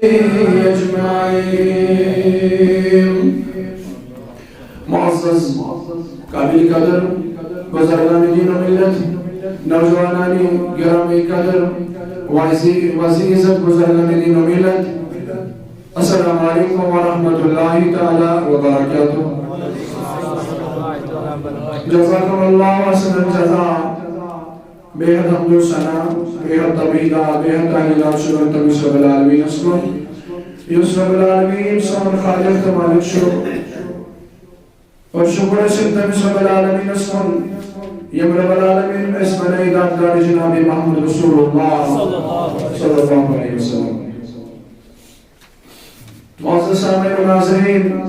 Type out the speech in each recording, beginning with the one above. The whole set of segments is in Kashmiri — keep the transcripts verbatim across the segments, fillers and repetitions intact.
أجمعين. معزز، قابل قدر بزرگان دین و ملت، نوجوانان گرامی قدر، وزیر، وزیر عزت بزرگان دین و ملت، السلام علیکم ورحمۃ اللہ تعالی وبرکاتہ. جزاکم اللہ احسن الجزاء. بے حد حمد و ثنا، بے حد تمہیدات، بے حد تحلیلات شروع تمس رب العالمین اسکن. یس رب العالمین سون خالق تو مالک شو. اور شکر اسن تمس رب العالمین اسکن، یم رب العالمین اس بنائی دادگار جناب محمد رسول اللہ صلی اللہ علیہ وسلم. معزز سامعین و ناظرین،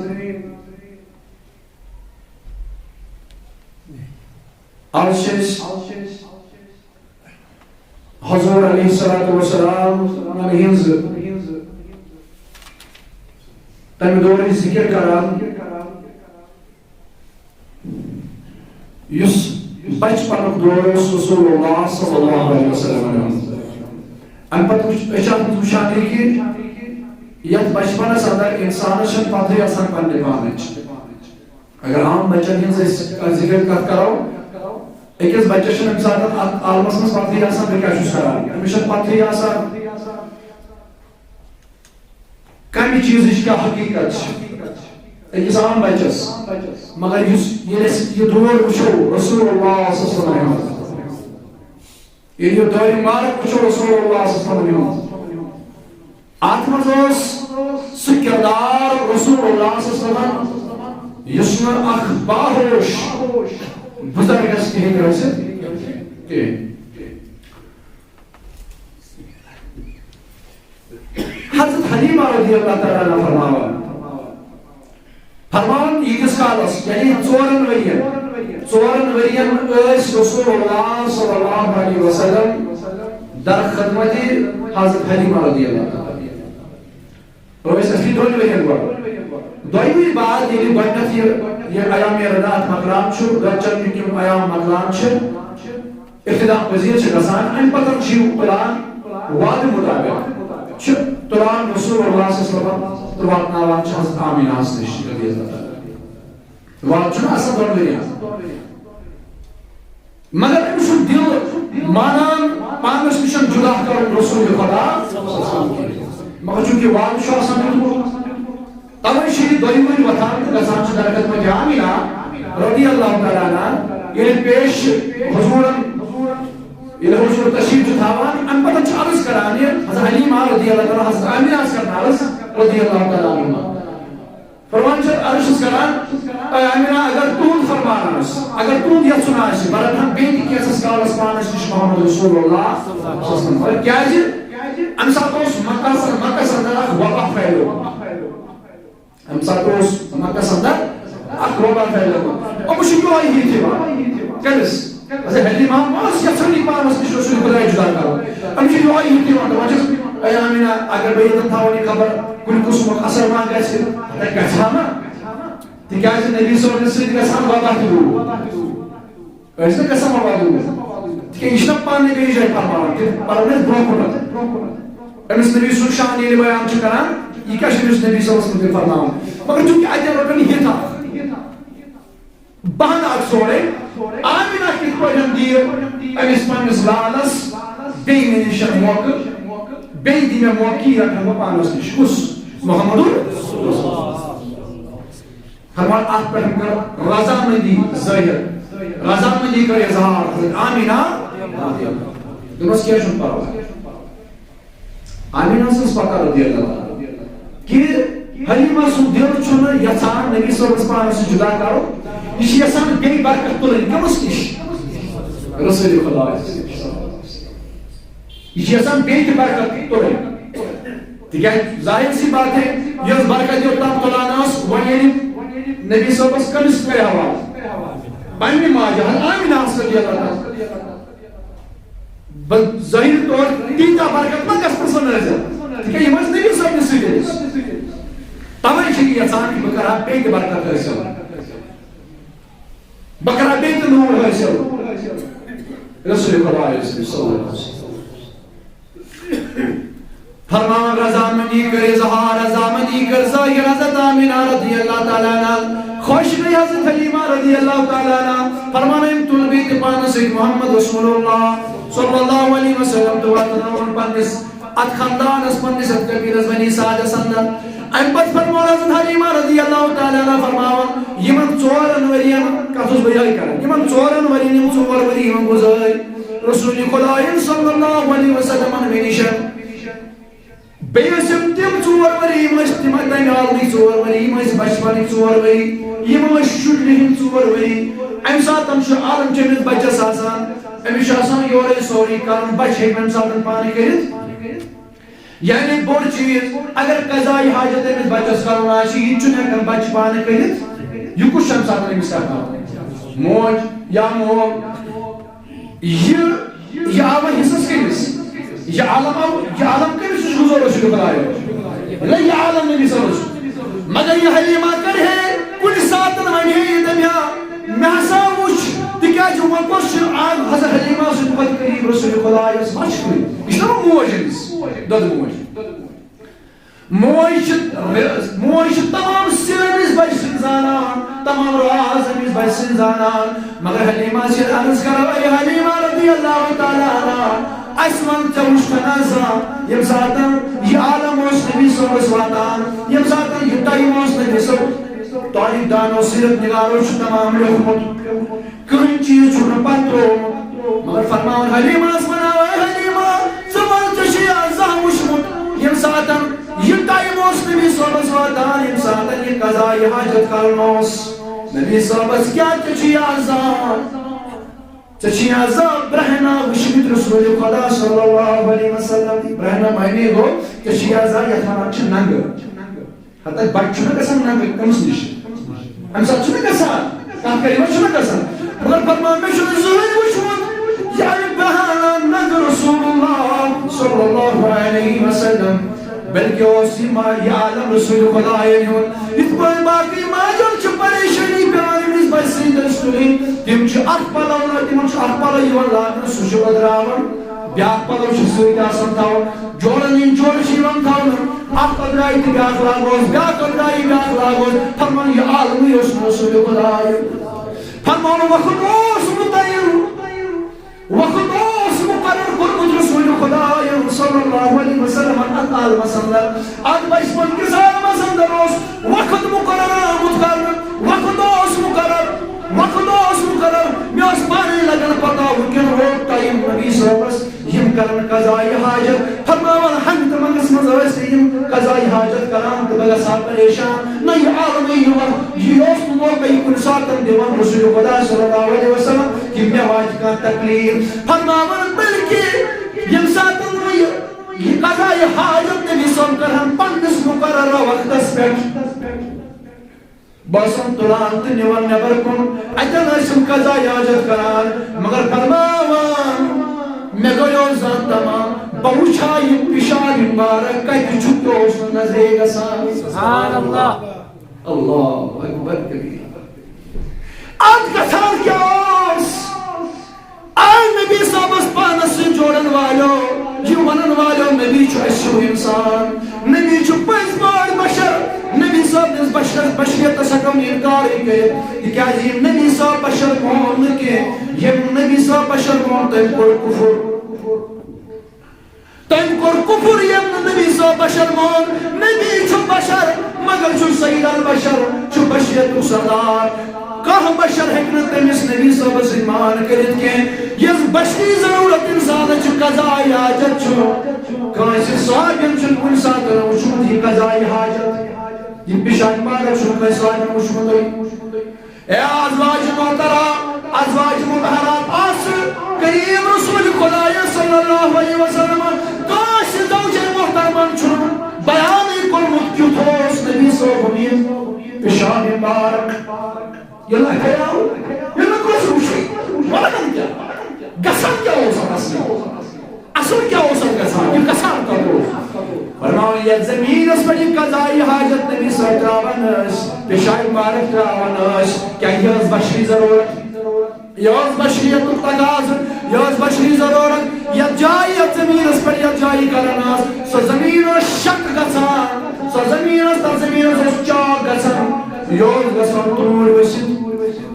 آز چھِ أسۍ حضور علیہ الصلوۃ والسلام ہٕنٛز تَمہِ دورٕچ ذِکِر کران، یُس بچپنُک دور اوس رسول اللہ صلی اللہ علیہ وسلم ہُنٛد. اَمہِ پتہٕ وٕچھ، أسۍ چھِ اَتھ منٛز وٕچھان یہِ کہِ یَتھ بچپنس اندر اِنسانس چھَنہٕ پتہٕے آسان پننہِ پانٕچ. اگر عام بچن ہٕنٛز أسۍ کتھ، ذِکِر کتھ کرو، أکِس بچس چھُنہٕ اَمہِ ساتہٕ اَتھ عالمس منٛز پتہٕے آسان بہٕ کیٛاہ چھُس کران، أمِس چھَنہٕ پتہٕے آسان کمہِ چیٖزٕچ کیٛاہ حقیٖقت چھِ أکِس عام بچس. مگر یُس، ییٚلہِ أسۍ یہِ دور وٕچھو رسول اللہ صلی اللہ علیہ وسلم، ییٚلہِ یہِ دورِ مبارک وٕچھو رسول اللہ صلی اللہ علیہ وسلم، اتھ منٛز اوس سُہ کردار رسول اللہ صلی اللہ علیہ وسلم، یُس نہٕ اکھ باہوش بزرگس کِہیٖنۍ ٲسِتھ کِہیٖنۍ. حضرت حلیمہ رضی اللہ تعالیٰ عنہا فرماوان، فرماوان، ییٖتِس کالس، یعنی ژورن ؤرین، ژورن ؤرین ٲسۍ رسول اللہ صلی اللہ علیہ وسلم در خدمت حضرت حلیمہ رضی اللہ تعالیٰ عنہا. روز اصلی دۄن ؤرین گۄڈٕ. دۄیہِ ؤرۍ بعد ییٚلہِ گۄڈٕنیتھ یہِ، یہِ ایام رضاعت مۄکلان چھُ، دۄچن یِم ایام مۄکلان چھِ، ابتدا پذیر چھِ گژھان، امہِ پتہٕ چھُ یہِ تُلان وعدٕ مطابق، چھُ تُلان رسول اللہ صلی اللہ علیہ وسلم تہٕ واتناوان چھِ حضرت آمینہ ہس نِش رضی اللہ تعالیٰ عنہا. وعدٕ چھُنہٕ آسان دۄن ؤرین. مگر أمۍ سُنٛد دِل مانان پانس نِش جُدا کرُن رسول خدا۔ مگر چونکہ وعدٕ چھُ آسان دیُتمُت، توے چھِ یہِ دۄیہِ ؤرۍ وۄتھان تہٕ گژھان چھِ در خدمت آمینہ رضی اللہ تعالیٰ عنہا۔ ییٚلہِ پیش چھِ حضوٗرن، ییٚلہِ حضوٗر تشریف چھُ تھاوان، اَمہِ پتہٕ چھِ عرض کران یہِ حضرت حلیمہ رضی اللہ تعالیٰ، حضرت آمینہ آسہِ کران عرض رضی اللہ تعالیٰ عنہا۔ فرمان چھِ عرض چھِس کران، اے آمینہ، اگر تُہُنٛد فرمان آسہِ، اگر تُہُنٛد یژھُن آسہِ، بہٕ رٹہٕ ہا بیٚیہِ تہِ کینٛژھس کالس پانس نِش محمد رسول اللہ صلی اللہ علیہ وسلم۔ مگر کیازِ؟ اَمہِ ساتہٕ اوس مکس، مکس اندر اکھ وبا پھیلیومُت۔ اَمہِ ساتہٕ اوس مکس اندر اکھ وبا پھیلیومُت۔ یِمو چھُ یِہوٚے ہِتھ یِوان۔ کٔمِس؟ حضرت حلیمہ ما ٲس یژھان یہِ پانس نِش رسول خداے جُدا کرُن۔ أمِس چھُ یِہوٚے ہِتھ یِوان، دَپان چھِس، اے آمینہ، اگر بہٕ ییٚتٮ۪ن تھاوَن یہِ خبر، کُنہِ قٕسمُک اثر ما گژھِ؟ ہتا گژھِ ہا ما؟ تِکیازِ نبی صٲبنہِ سۭتۍ گژھِ ہا وبا تہِ دوٗر۔ ٲسۍ نہٕ گژھان وبا دوٗر؟ تِکیازِ یہِ چھُنہ پانہٕ بیٚیہِ جایہِ فرماوان، تہِ پَرو نہٕ أسۍ برونٛہہ کُنَتھ۔ أمِس نبی سُنٛد شان ییٚلہِ بیان چھُ کران، یہِ کیٛاہ چھُ أمِس نبی صٲبَس مُتعلِق فرماوان؟ مگر چوٗنٛکہِ اَتٮ۪ن رَٹَن یہِ تھَکھ۔ بہانہٕ اکھ سورُے، آمینہ کِتھ پٲٹھۍ دِیہِ أمِس پننِس لالس بیٚیہِ مےٚ نِش موقعہٕ، بیٚیہِ دِ مےٚ موقعہٕ، یہِ رٹہٕ ہا بہٕ پانس نِش۔ کُس؟ محمد رسول۔ فرمان اتھ پٮ۪ٹھ کٔر رضامندی ظٲہِر، رضامندی کٔر اظہار حضرت آمینہ۔ دوٚپمس کینٛہہ چھُنہٕ پرواے۔ آمینہ سٕنٛز پتہ رضی اللہ عنہا کہ حلیمہ سُنٛد دِل چھُنہٕ یژھان نبی صٲبس پانس سۭتۍ جُدا کرُن۔ یہِ چھِ یژھان بیٚیہِ برکت تُلٕنۍ۔ کٔمِس نِش؟ رسول خدا۔ یہِ چھِ یژھان بیٚیہِ تہِ برکت تُلٕنۍ۔ تِکیازِ ظٲہِر سی بات ہے، یۄس برکت یوٚت تام تُلان ٲس، وۄنۍ ییٚلہِ نبی صٲبس کٔمِس کرِ حوالہٕ؟ پننہِ ماجہِ حضرت آمینہ رضی اللہ عنہا۔ بہٕ ظٲہِر طور تیٖژاہ برکت ما گژھِ نہٕ سۄ نٲزِل؟ تِکیٛازِ یِم ٲسۍ نبی صٲبنہِ سۭتۍ ٲسۍ۔ تَوَے چھِ یہِ یَژھان کہِ بہٕ کَرٕ ہا بیٚیہِ تہِ برکت حٲصِل۔ بہٕ کَرٕ ہا بیٚیہِ تہِ نوٗر حٲصِل۔ رسول خدا صلی اللہ علیہ وسلم۔ فرماوان رضامندی کٔر اظہار، رضامندی کٔر ظٲہِر حضرت آمینہ رضی اللہ تعالیٰ عنہا۔ خۄش گٔے حضرت حلیمہ رضی اللہ تعالیٰ عنہا۔ فرماوان أمۍ تُل بیٚیہِ تہِ پانَس سۭتۍ محمد رسول اللہ صلی اللہ علیہ وسلم تہٕ واتنٲوُن پننِس اتھ خاندانس، پننِس اتھ قبیلس بنی سعدس اندر۔ امہِ پتہٕ فرموو حضرت حلیمہ رضی اللہ تعالیٰ عنہا فرماوان، یِمن ژورن ؤرین، کتھ اوسُس بہٕ یِہوٚے کران، یِمن ژورن ؤرین، یِم ژور ؤری یِمن گُزٲرۍ رسول خدایَن صلی اللہ علیہ وسلمن مےٚ نِش۔ بیٚیہِ ٲسۍ یِم تِم ژور ؤری، یِم ٲسۍ تِم تمہِ عالمٕکۍ ژور ؤری، یِم ٲسۍ بچپنٕکۍ ژور ؤری، یِم ٲسۍ شُرۍ ہٕنٛدۍ ژور ؤری۔ امہِ ساتہٕ چھُ عالم چٲنِس بچس آسان، أمِس چھُ آسان یورے سورُے کرُن، بچہِ ہیٚکہِ نہٕ امہِ ساتہٕ پانہٕ کٔرِتھ۔ یعنی بوٚڑ چیٖز، اگر قضائی حاجت أمِس بچس کرُن آسہِ، یہِ تہِ چھُنہٕ ہٮ۪کان بچہِ پانہٕ کٔرِتھ۔ یہِ کُس چھُ امہِ ساتہٕ أمِس کرناوان؟ موج یا مول؟ یہِ، یہِ آو وۄنۍ حصس کٔمِس؟ یہِ عالم آو، یہِ عالم کٔمِس نِش گُزور اوس یہِ خدایو؟ نہ، یہِ عالم نبی صٲبس۔ مگر یہِ حلیمہ کرِ ہے کُنہِ ساتہٕ وَنہِ ہے یہِ دَپہِ ہا، مےٚ ہسا وُچھ، تِکیٛازِ وۄنۍ کۄس چھِ آز حضرت حلیمہ سٕنٛدِ کھۄتہٕ قریٖب رسول خدایس مَچھِ کُنہِ؟ یہِ چھِ دَپان موج أمِس، دۄدٕ موج۔ موج چھِ، موج چھِ تمام سِر أمِس بچہِ سٕنٛدۍ زانان، تمام راز أمِس بچہِ سٕنٛدۍ زانان۔ مگر حلیمہ چھِ عرض کران، اے حلیمہ رضی اللہ تعالیٰ عنہا، اَسہِ وَن، ژےٚ وُچھتھا نہ زانٛہہ ییٚمہِ ساتہٕ یہِ عالم اوس نبی صٲبس واتان، ییٚمہِ ساتہٕ یہِ ٹایم اوس نبی صٲب، تاریخ دانو، سیرت نگارو چھُ تمام لیوٗکھمُت۔ کٕہٕنۍ چیٖز چھُنہٕ پتہٕ ترٛوومُت۔ مگر فرماوان حلیمہ ٲس ونان، اے حلیمہ، ژٕ وَن، ژےٚ چھُ یا زانٛہہ وُچھمُت، ییٚمہِ ساتہٕ یہِ ٹایم اوس نبی صٲبس واتان، ییٚمہِ ساتہٕ یہِ قضائی حاجت کرُن اوس نبی صٲبس، کیٛاہ ژےٚ چھُ یا زانٛہہ، ژےٚ چھُ یا زانٛہہ برہنہ وُچھمُت رسول خدا صلی اللہ علیہ وسلم؟ برہنہ معنی گوٚو، ژےٚ چھُ یا زانٛہہ یتھ ونان چھِ ننٛگہٕ۔ ہتا بچہِ چھُنہ گژھان ننٛگہٕ کٔمِس نِش؟ اَمہِ ساتہٕ چھُنہ گژھان، کانٛہہ کٔرِو چھُنہ گژھان۔ مگر فرمان، مےٚ چھُنہٕ زٕہٕنۍ وُچھمُت یہِ آیہِ بہانہ ننٛگہٕ رسول اللہ صلی اللہ علیہ وسلم، بلکہِ اوس یہِ ما-، یہِ عالم رسول خدایَن ہُنٛد۔ یِتھ پٲٹھۍ باقٕے ماجن چھِ پریشٲنی پٮ۪وان أمِس بچہِ سٕنٛدِس تُلٕنۍ، تِم چھِ اکھ پلو لا-، تِمن چھُ اکھ پلو یِوان لاگنہٕ، سُہ چھُ أدراوان۔ بیٛاکھ پلو چھُ سۭتۍ آسان تھاوُن، جوڑن ہٕنٛدۍ جوڑٕ چھِ یِوان تھاونہٕ، اکھ أدرایہِ تہٕ بیٛاکھ لاگوس، بیٛاکھ أدرایہِ بیٛاکھ لاگوس۔ فرمان، یہِ عالمٕے اوس نہٕ رسول خدایہِ۔ فرمان، وقت اوس مُتعین، وقت اوس مُقرر کوٚرمُت رسول خدایَن صلی اللہ علیہ وسلم اتھ عالمس اندر، اتھ بچپن کِس عالمس اندر اوس وقت مُقرر آمُت کرنہٕ، وقت اوس مُقرر، وقت اوس مُقرر۔ مےٚ ٲس پانے لگان پتہ، وٕنکٮ۪ن ووت ٹایم نبی صٲبس، یِم کرن قضائی حاجت۔ فرماوان، ہنگہٕ تہٕ منگس منٛز ٲسۍ نہٕ یِم قضائی حاجت کران تہٕ بہٕ گژھٕ ہا پریشان۔ نہ، یہِ عالمٕے یِوان، یہِ اوس نہٕ موقع یہِ کُنہِ ساتہٕ دِوان رسول خدا صلی اللہ علیہ وسلم کہِ مےٚ واتہِ کانٛہہ تکلیف۔ فرماوان، بلکہِ ییٚمہِ ساتہٕ وۄنۍ یہِ، یہِ قضائی حاجت نبی صٲب کرہن پننِس مقررہ وقتس پٮ۪ٹھ، بہٕ ٲسَن تُلان تہٕ نِوان نٮ۪بر کُن، اَتٮ۪ن ٲسِم قضائی حاجت کران، مگر فرماوان، مےٚ گوٚو زن تمام، بہٕ وٕچھا یہِ پِشاب مُبارک کَتہِ چھُ، تہِ اوس نہٕ نظرے گژھان۔ سبحان اللہ۔ اللہ اکبر کبیرہ۔ اتھ گژھان کیٛاہ اوس؟ آے نبی صٲبس پانس سۭتۍ جوڑن والیو، یہِ ونن والیو، نبی چھُ اَسہِ ہیوٗ انسان، نبی چھُ پٔزۍ پٲٹھۍ بشر، نبی صٲب نِس بشر، بشریتس ہٮ۪کو نہٕ انکارٕے کٔرِتھ، تِکیازِ ییٚمۍ نبی صٲب بشر مون نہٕ کینٛہہ، ییٚمۍ نبی صٲب بشر مون، تٔمۍ کوٚر کُفر۔ تٔمۍ کوٚر کُفر، ییٚمۍ نہٕ نبی صٲب بشر مون۔ نبی چھُ بشر، مگر چھُ سید البشر، چھُ بشریتُک سردار۔ کانٛہہ بشر ہیٚکہِ نہٕ تٔمِس نبی صٲبس سۭتۍ مان کٔرِتھ کینٛہہ۔ یۄس بشری ضروٗرت انسانس چھِ، قضائی حاجت چھُ۔ کٲنٛسہِ صحابین چھُنہٕ کُنہِ ساتہٕ وُچھمُت یہِ قضائی حاجت۔ یہِ پِشان پارک چھُنہٕ کٲنٛسہِ صحابین وُچھمُتٕے۔ اے ازواج محترم، ازواج مطہرات، آسہٕ قریب رسول خدایس صلی اللہ علیہ وسلم، کٲنٛسہِ زوجے محترمن چھُنہٕ بیانٕے کوٚرمُت کیُتھ اوس نبی صٲبُن یہِ پِشان مبارک۔ ییٚلہِ نہٕ خیال، ییٚلہِ نہٕ کٲنٛسہِ وُچھُے، وَنان کیٛاہ؟ گژھان کیٛاہ اوس اَتھ اصلی؟ اصل کیٛاہ اوس اَتھ گژھان؟ یہِ گژھان کَتہِ اوس؟ فرماوان، یَتھ زٔمیٖنَس پٮ۪ٹھ یہِ قضائی حاجت نبی صٲب ترٛاوان ٲسۍ، پِشان مبارک ترٛاوان ٲسۍ، کیٛاہ یہِ ٲس بشری ضروٗرت؟ یہِ ٲس بشریتُک تقاضہٕ، یہِ ٲس بشری ضروٗرت۔ یَتھ جایہِ، یَتھ زٔمیٖنَس پٮ۪ٹھ، یَتھ جایہِ کران ٲس، سۄ زٔمیٖن ٲس شک گژھان، سۄ زٔمیٖن ٲس، تَتھ زٔمیٖنَس اوس چاک گژھان، یہِ اوس گژھان توٗرۍ ؤسِتھ۔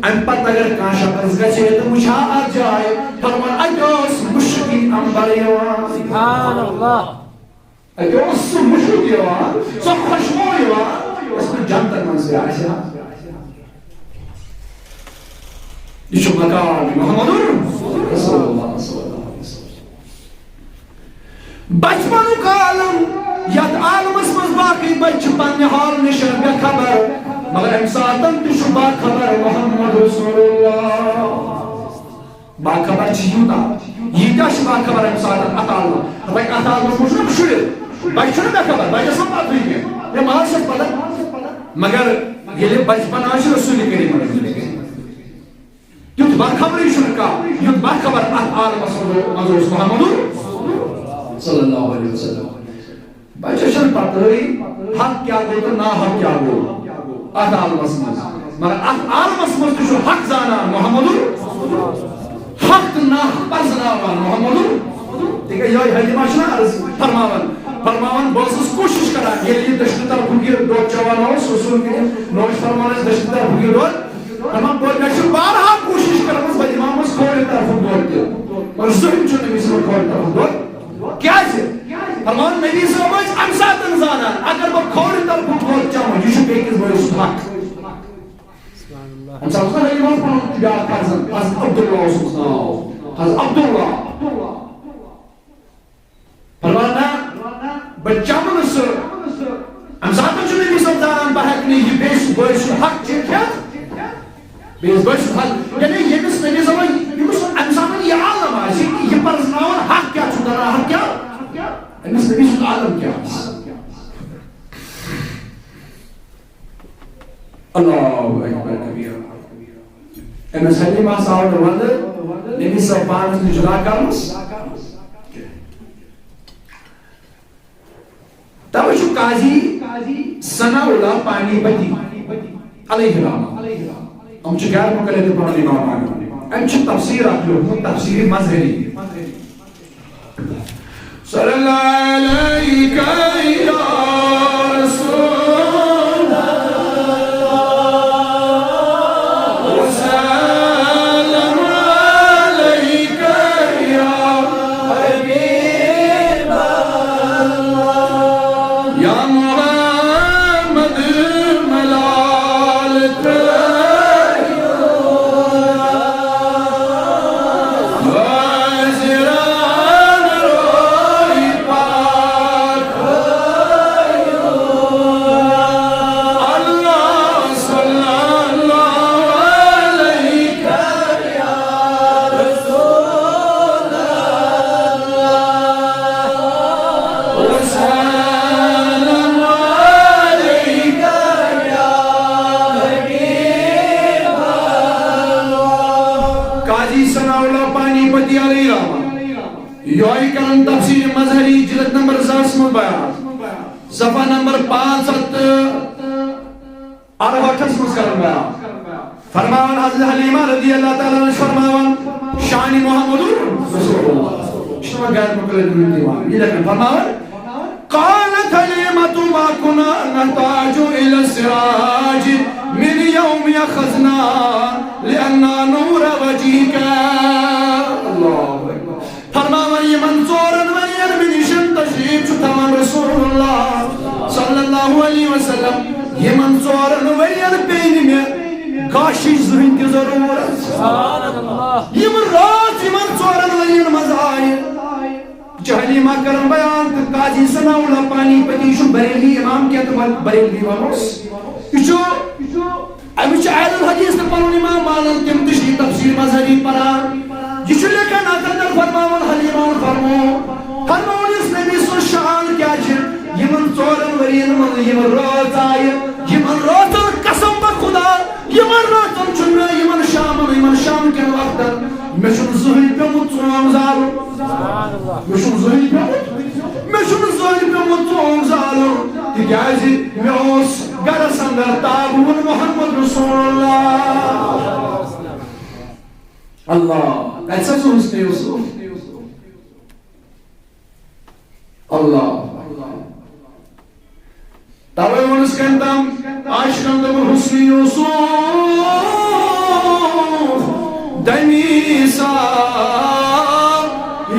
اَمہِ پتہٕ اگر کانٛہہ شخص گژھِ ہے تہٕ وٕچھِ ہا اَتھ جایہِ، فرمان، اَتہِ اوس مُشکٕے عنبر یِوان۔ سبحان اللہ۔ اَتہِ اوس سُہ مُشُک یِوان، سۄ خوشبو یِوان، یۄس نہٕ جنتن منٛز تہِ آسہِ ہا۔ یہِ چھُ مقام محمد رسول اللہ صلی اللہ علیہ وسلم۔ بچپنُک عالم، یتھ عالمس منٛز باقٕے بچہِ چھِ پننہِ حال نِش بے خبر، مگر امہِ ساتن تہِ چھُ باخبر محمد رسول اللہ۔ باخبر چھِ یوٗتاہ، ییٖتیٛاہ چھِ باخبر امہِ ساتہٕ اَتھ عالمہٕ۔ دَپان اَتھ عالمَس منٛز چھُنہ شُرِس، بَچہِ چھُنہ باخبر، بَچَس ما پَتہٕے کینٛہہ، مےٚ ما چھَس پَتہ۔ مگر ییٚلہِ بَچپَن آسہِ رسول کریٖمَس نِش، تیُتھ باخبرٕے چھُنہٕ کانٛہہ، یُتھ باخبر اَتھ عالمَس منٛز اوس محمد صلی اللہ علیہ وسلم۔ بچس چھنہٕ پتہٕے حق کیٛاہ گوٚو تہٕ ناحق کیٛاہ گوٚو اتھ عالمس منٛز۔ مگر اتھ عالمس منٛز تہِ چھُ حق زانان محمدُر، حق تہٕ ناحق پرزناوان محمدُر۔ تِکیٛازِ یِہوٚے حلیمہ چھِنہ عرض فرماوان، فرماوان، بہٕ ٲسٕس کوٗشش کران، ییٚلہِ یہِ دٔچھنہِ طرفُک یہِ دۄد چٮ۪وان اوس، رسول کریم نوش فرمان ٲسۍ دٔچھنہِ طرفُک یہِ دۄد، دپان، بہٕ، مےٚ چھِ بارہا کوٗشش کٔرمٕژ، بہٕ دِمہٕ ہا أمِس کھورِ طرفُک دۄد تہِ، مگر زٕہٕنۍ چھُنہٕ أمِس یِوان کھورِ طرفُک دۄد۔ کیٛازِ؟ فرمان، نبی صٲب ٲسۍ اَمہِ ساتہٕ زانان، اگر بہٕ کھورِ طرفُک دۄد چٮ۪مہٕ، یہِ چھُ بیٚکِس بٲے سُنٛد حق۔ اَمہِ ساتہٕ اوس نہ حلیمہ پَنُن تہِ بیٛاکھ فرزند، حضرت عبداللہ اوسُس ناو، حضرت عبداللہ۔ فرمان، نہ، بہٕ چَمہٕ نہٕ سُہ۔ اَمہِ ساتہٕ چھُ نبی صٲب زانان، بہٕ ہٮ۪کہٕ نہٕ یہِ بیٚیہِ سُہ بٲے سُنٛد حق چیٚتھ۔ بیٚیِس بٲے سُنٛد حق، یعنی ییٚمِس نبی صٲبَن، ییٚمِس اَمہِ ساتہٕ یہِ عالم آسہِ، یہِ پرزناوان حق کیٛاہ چھُ، ناحق کیٛاہ، أمِس نبی سُنٛد عالم کیٛاہ آسہِ۔ اللہ اکبر کبیرا۔ أمِس حلیمہ ہس آو نہٕ وَندٕ نبی صٲب پانَس نِش جُدا کرنَس۔ توے چھُ قاضی ثناء اللہ پانی پتی علیہ الرحمہ، یِم چھِ غیر مقلد پنُن امام مانان۔ أمۍ چھِ تفسیر اکھ لیوٗکھمُت، تفسیر مظہری۔ صلی اللہ علیک یا رسول اللہ، وسلم علیک یا حبیب اللہ، یا محمد ملال ترٛٲیِو۔ حاضران روی پاک۔ اللہ صلی اللہ علیک یا رسول اللہ، وسلم علیک یا حبیب اللہ۔ قاضی ثناء اللہ پانی پتی علیہ رحمہ، یہوے کران تفسیر مظہری جلد نمبر زٕ ہس منٛز بیان، صفحہ نمبر پانٛژھ ہتھ تہٕ ارہٲٹھس منٛز کران بیان۔ فرماوان حضرت حلیمہ رضی اللہ تعالیٰ عنہ فرماوان، شان محمد رسول اللہ۔ یہِ چھُ وۄنۍ غیر مقلد دِوان۔ یہِ لیکھان فرماوان، قالت حلیمة ما كنا نحتاج إلى السراج من يوم أخذنا لأن نور وجهك۔ اللہ اکبر۔ فرماوان، یِمن ژورن ؤرین مےٚ نِش تشریف چھُ تھاوان رسول اللہ صلی اللہ علیہ وسلم، یِمن ژورن ؤرین پیٚیہِ نہٕ مےٚ گاشِچ زٕہٕنۍ تہِ ضروٗرت۔ یِم رٲژ یِمن ژورن ؤرین منٛز آیہِ، چھِ حلیمہ کران بیان تہٕ قاضی ثناء اللہ پانی پتی چھُ بریلوی امام کینٛہہ تہٕ بریلوی ونوس۔ یہِ چھُ، أمِس چھِ اہل الحدیث تہِ پنُن امام مانان، تِم تہِ چھِ یہِ تفسیر مظہری پران۔ یہِ چھُ لیکھان اتھ اندر فرماوان، حلیمہ ہن فرموو، فرمووُن یُس نبی سُنٛد شان کیٛاہ چھِ، یِمن ژورن ؤرین منٛز یِم رٲژ آیہِ، یِمن رٲژن قسم بہ خدا، یِمن رٲژن چھُنہٕ مےٚ، یِمن شامن، یِمن شام کٮ۪ن وقتن، مےٚ چھُنہٕ زٕہٕنۍ پیوٚمُت ژونگ زالُن۔ مےٚ چھُنہٕ زٕہٕنۍ پیوٚمُت، مےٚ چھُنہٕ زٕہٕنۍ پیوٚمُت ژونگ زالُن، تِکیٛازِ مےٚ اوس گرس اندر تابوٗت محمد رسول اللہ۔ اللہ، کتہِ سا چھُ حسن یوسف؟ اللہ۔ توے ووٚنُس کٔمۍ تام، عاشقن دوٚپُن، حسن یوسف دمی سا،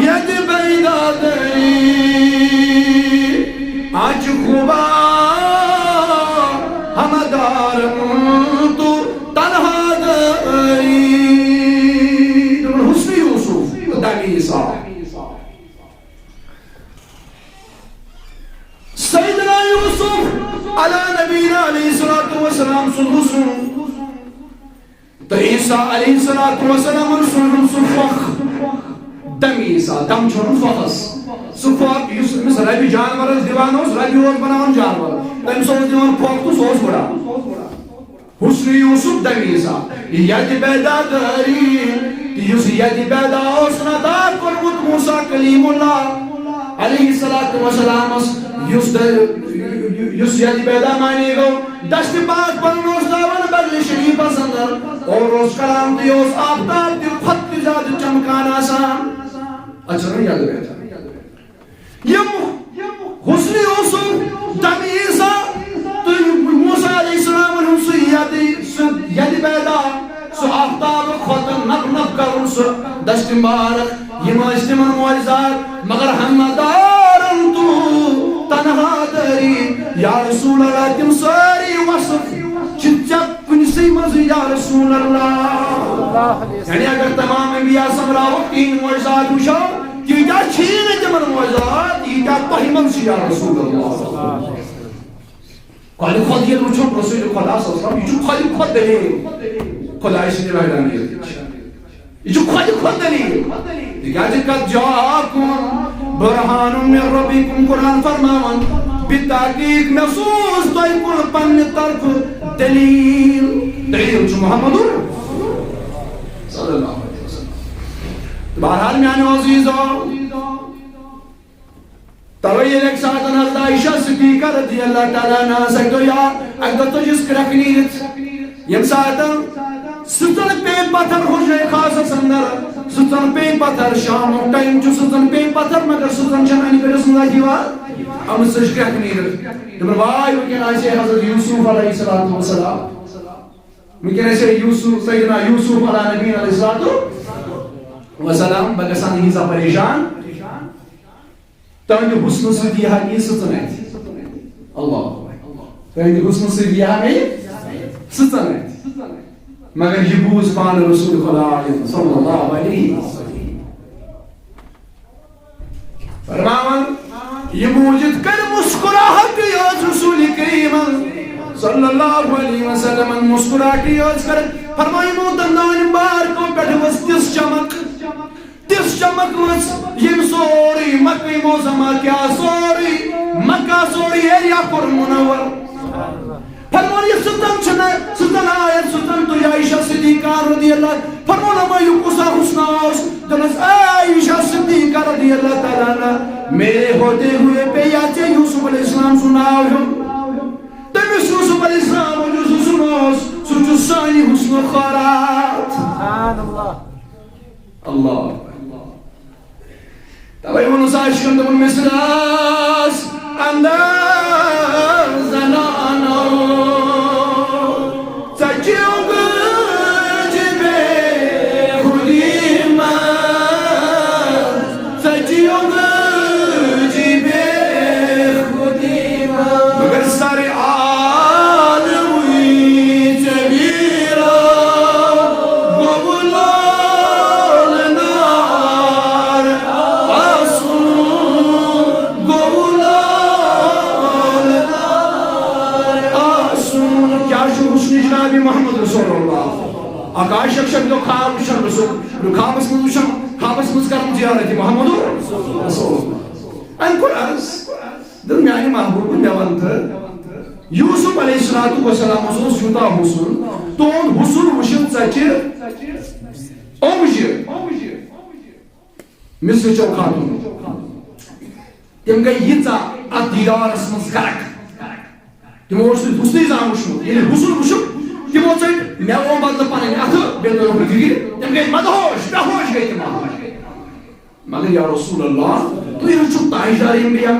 یتہِ بیدادری، آج خوبا ہمدارن تو تنہا داری۔ دوٚپُن، حسن یوسف دمی سا۔ سیدنا یوسف علی نبینا علیہ الصلوۃ والسلام سُنٛد حسن تہٕ عیسیٰ علیہ الصلوۃ والسلام سُنٛد سُہ فخر، دم عیسیٰ، دم چھُ وَنان فخرس۔ سُہ فخر یُس أمِس ربِ جانورس دِوان اوس، ربِ اوس بناوان جانور، تٔمِس اوس دِوان فخر تہٕ سُہ اوس وُڑان۔ حسن یوسف دمی سا، یتہِ بیدادری، تہٕ یُس یتہِ بیدا اوس نہ دا کوٚرمُت موسیٰ کلیم اللہ علیہ الصلوۃ والسلامس، یُس د-، یُس یتہِ بیدا معنی گوٚو، دستِ پاک پنُن اوس تھاوان بغلِ شریفس اندر، اور اوس کلام تہِ اوس آفتاب تہِ کھۄتہٕ تہِ زیادٕ چمکان آسان۔ اچھا، یتہِ بیدا۔ یِم حسن یوسف، دم عیسیٰ تہٕ موسیٰ علیہ السلامن ہُنٛد سُہ یدِ، سُہ یدِ بیدا، سُہ آفتاب کھۄتہٕ نپ نپ کرُن سُہ دستِ مبارک، یِم ٲسۍ تِمن معجزات، مگر ہمدارن تو تنہا داری۔ یا رسول اللہ، تِم سٲری وصف چھِ ژےٚ کُنسٕے منٛز یا رسول اللہ۔ یعنی اگر تمام انبیاء سمراوکھ تِہنٛدۍ معجزات وٕچھو، تیٖتیٛاہ چھی نہٕ تِمن معجزات، ییٖتیٛاہ تۄہہِ منٛز چھِ یا رسول اللہ۔ کۄلہِ کھۄتہٕ ییٚلہِ وٕچھو رسول خدا صلی اللہ علیہ وسلم، یہِ چھُ کۄلہِ کھۄتہٕ دٔلیٖل خۄداے سٕنٛدِ وحدانیت۔ یہِ چھُ کھۄتہِ کھۄتہٕ دٔلیٖل۔ تِکیٛازِ قد جاءکم برہان من ربکم، قرآن فرماوان، بتحقیق مےٚ سوز تۄہہِ کُن پننہِ طرفہٕ دٔلیٖل۔ دٔلیٖل چھُ محمد صلی اللہ علیہ وسلم۔ تہٕ بہرحال میٛانیو عزیٖزو، توے ییٚلہِ اَکہِ ساتہٕ حضرت عائشہ صدیقہ رضی اللہ تعالیٰ عنہا سۭتۍ گوٚو یا اَکہِ دۄہ تُجِس کرٛٮ۪کھ نیٖرِتھ، ییٚمہِ ساتہٕ سٕژن پیٚیہِ پتھر حجرے خاصس اندر، سٕژن پیٚیہِ پتھر، شامُک ٹایم چھُ، سٕژن پیٚیہِ پتھر، مگر سٕژن چھَنہٕ اَنہِ کٔرِتھ سُنٛد یِوان، یِمہٕ سٕژ کرٛٮ۪کھ نیٖرِتھ۔ دوٚپُن، واے، وٕنکٮ۪ن آسہِ ہے حضرت یوسف علیہ الصلوۃ والسلام، وٕنکٮ۪ن آسہِ ہے یوسف، سیدنا یوسف علیٰ نبینا علیہ الصلوۃ والسلام، بہٕ گژھٕ ہا نہٕ ییٖژاہ پریشان۔ تہنٛدِ حسنہٕ سۭتۍ یی ہا مےٚ سٕژن اَتھِ۔ اللہ۔ تہنٛدِ حسنہٕ سۭتۍ یی ہا مےٚ سٕژن اَتھِ۔ مگر یہِ بوٗز پانہٕ رسول خدایَن صلی اللہ علیہ وسلم۔ فرماوان، یہِ بوٗزِتھ کٔر مسکراہٹ یٲژ رسول کریٖمن صلی اللہ علیہ وسلمن مسکراہٹ یٲژ کٔر۔ فرماو، یِمو دندانہِ مبارکو پٮ۪ٹھ ؤژھ تِژھ چمک، تِژھ چمک ؤژھ، ییٚمۍ سورُے مکہ معظمہ کیٛاہ، سورُے مکہ، سورُے ایریا کوٚر منور۔ فرمون، یہِ سٕژن چھِنہٕ، سٕژن آیت سٕژن تُج عائشہ صدیقہ رضی اللہ۔ فرمون، اما یہِ کُس حسن اوس؟ دوٚپنس، اے عائشہ صدیقہ رضی اللہ تعالیٰ عنہ، میرے ہوتے ہوئے پیٚیا ژےٚ یوسف علیہ السلام سُنٛد ناو ہیوٚن۔ تٔمِس یوسف علیہ السلام یُس حسن اوس، سُہ چھُ سانہِ حسنُک خٲراتھ۔ سبحان اللہ۔ اللہ۔ توے ووٚنُس عاشقن، دوٚپُن، مِصراس انداز زنانو، ژَچیو گٔج بے خودی منٛز، ژَچیو گٔج بے خودی منٛز۔ مگر سر عالمٕے ژےٚ ویٖرا گوٚو لول نار آسُن، گوٚو لول نار آسُن۔ کیٛاہ چھُ حسن جناب محمد رسول اللہ؟ اکھ عاشق چھُ، دوٚپ، خواب وٕچھان رسول، خوابس منٛز وٕچھان، خوابس منٛز کران زیارت محمد رسول اللہ۔ أمۍ کوٚر عرض، دوٚپ، میانہِ محبوبہٕ، مےٚ وَن تہٕ، یوسف علیہ الصلوۃ والسلام اوس یوٗتاہ حسن، تُہُنٛد حسن وٕچھِتھ ژَچہِ اوٚنٛگجہِ مصرٕچو خاتوٗنو۔ تِم گٔے ییٖژاہ اَتھ دیٖدارَس منٛز غرق۔ تِمو اوس نہٕ حسنٕے زانٛہہ وٕچھمُت۔ ییٚلہِ حسن وٕچھُکھ، تِمو ژٔٹۍ مےٚ او بدلہٕ پنٕنۍ اَتھٕ، بیٚیہِ تُلُکھ نہٕ کِہیٖنۍ۔ تِم گٔے مدہوش، بےٚ ہوش گٔے تِم۔ مگر یا رسول اللہ، تُہۍ حظ چھِو تاجدار انبیاء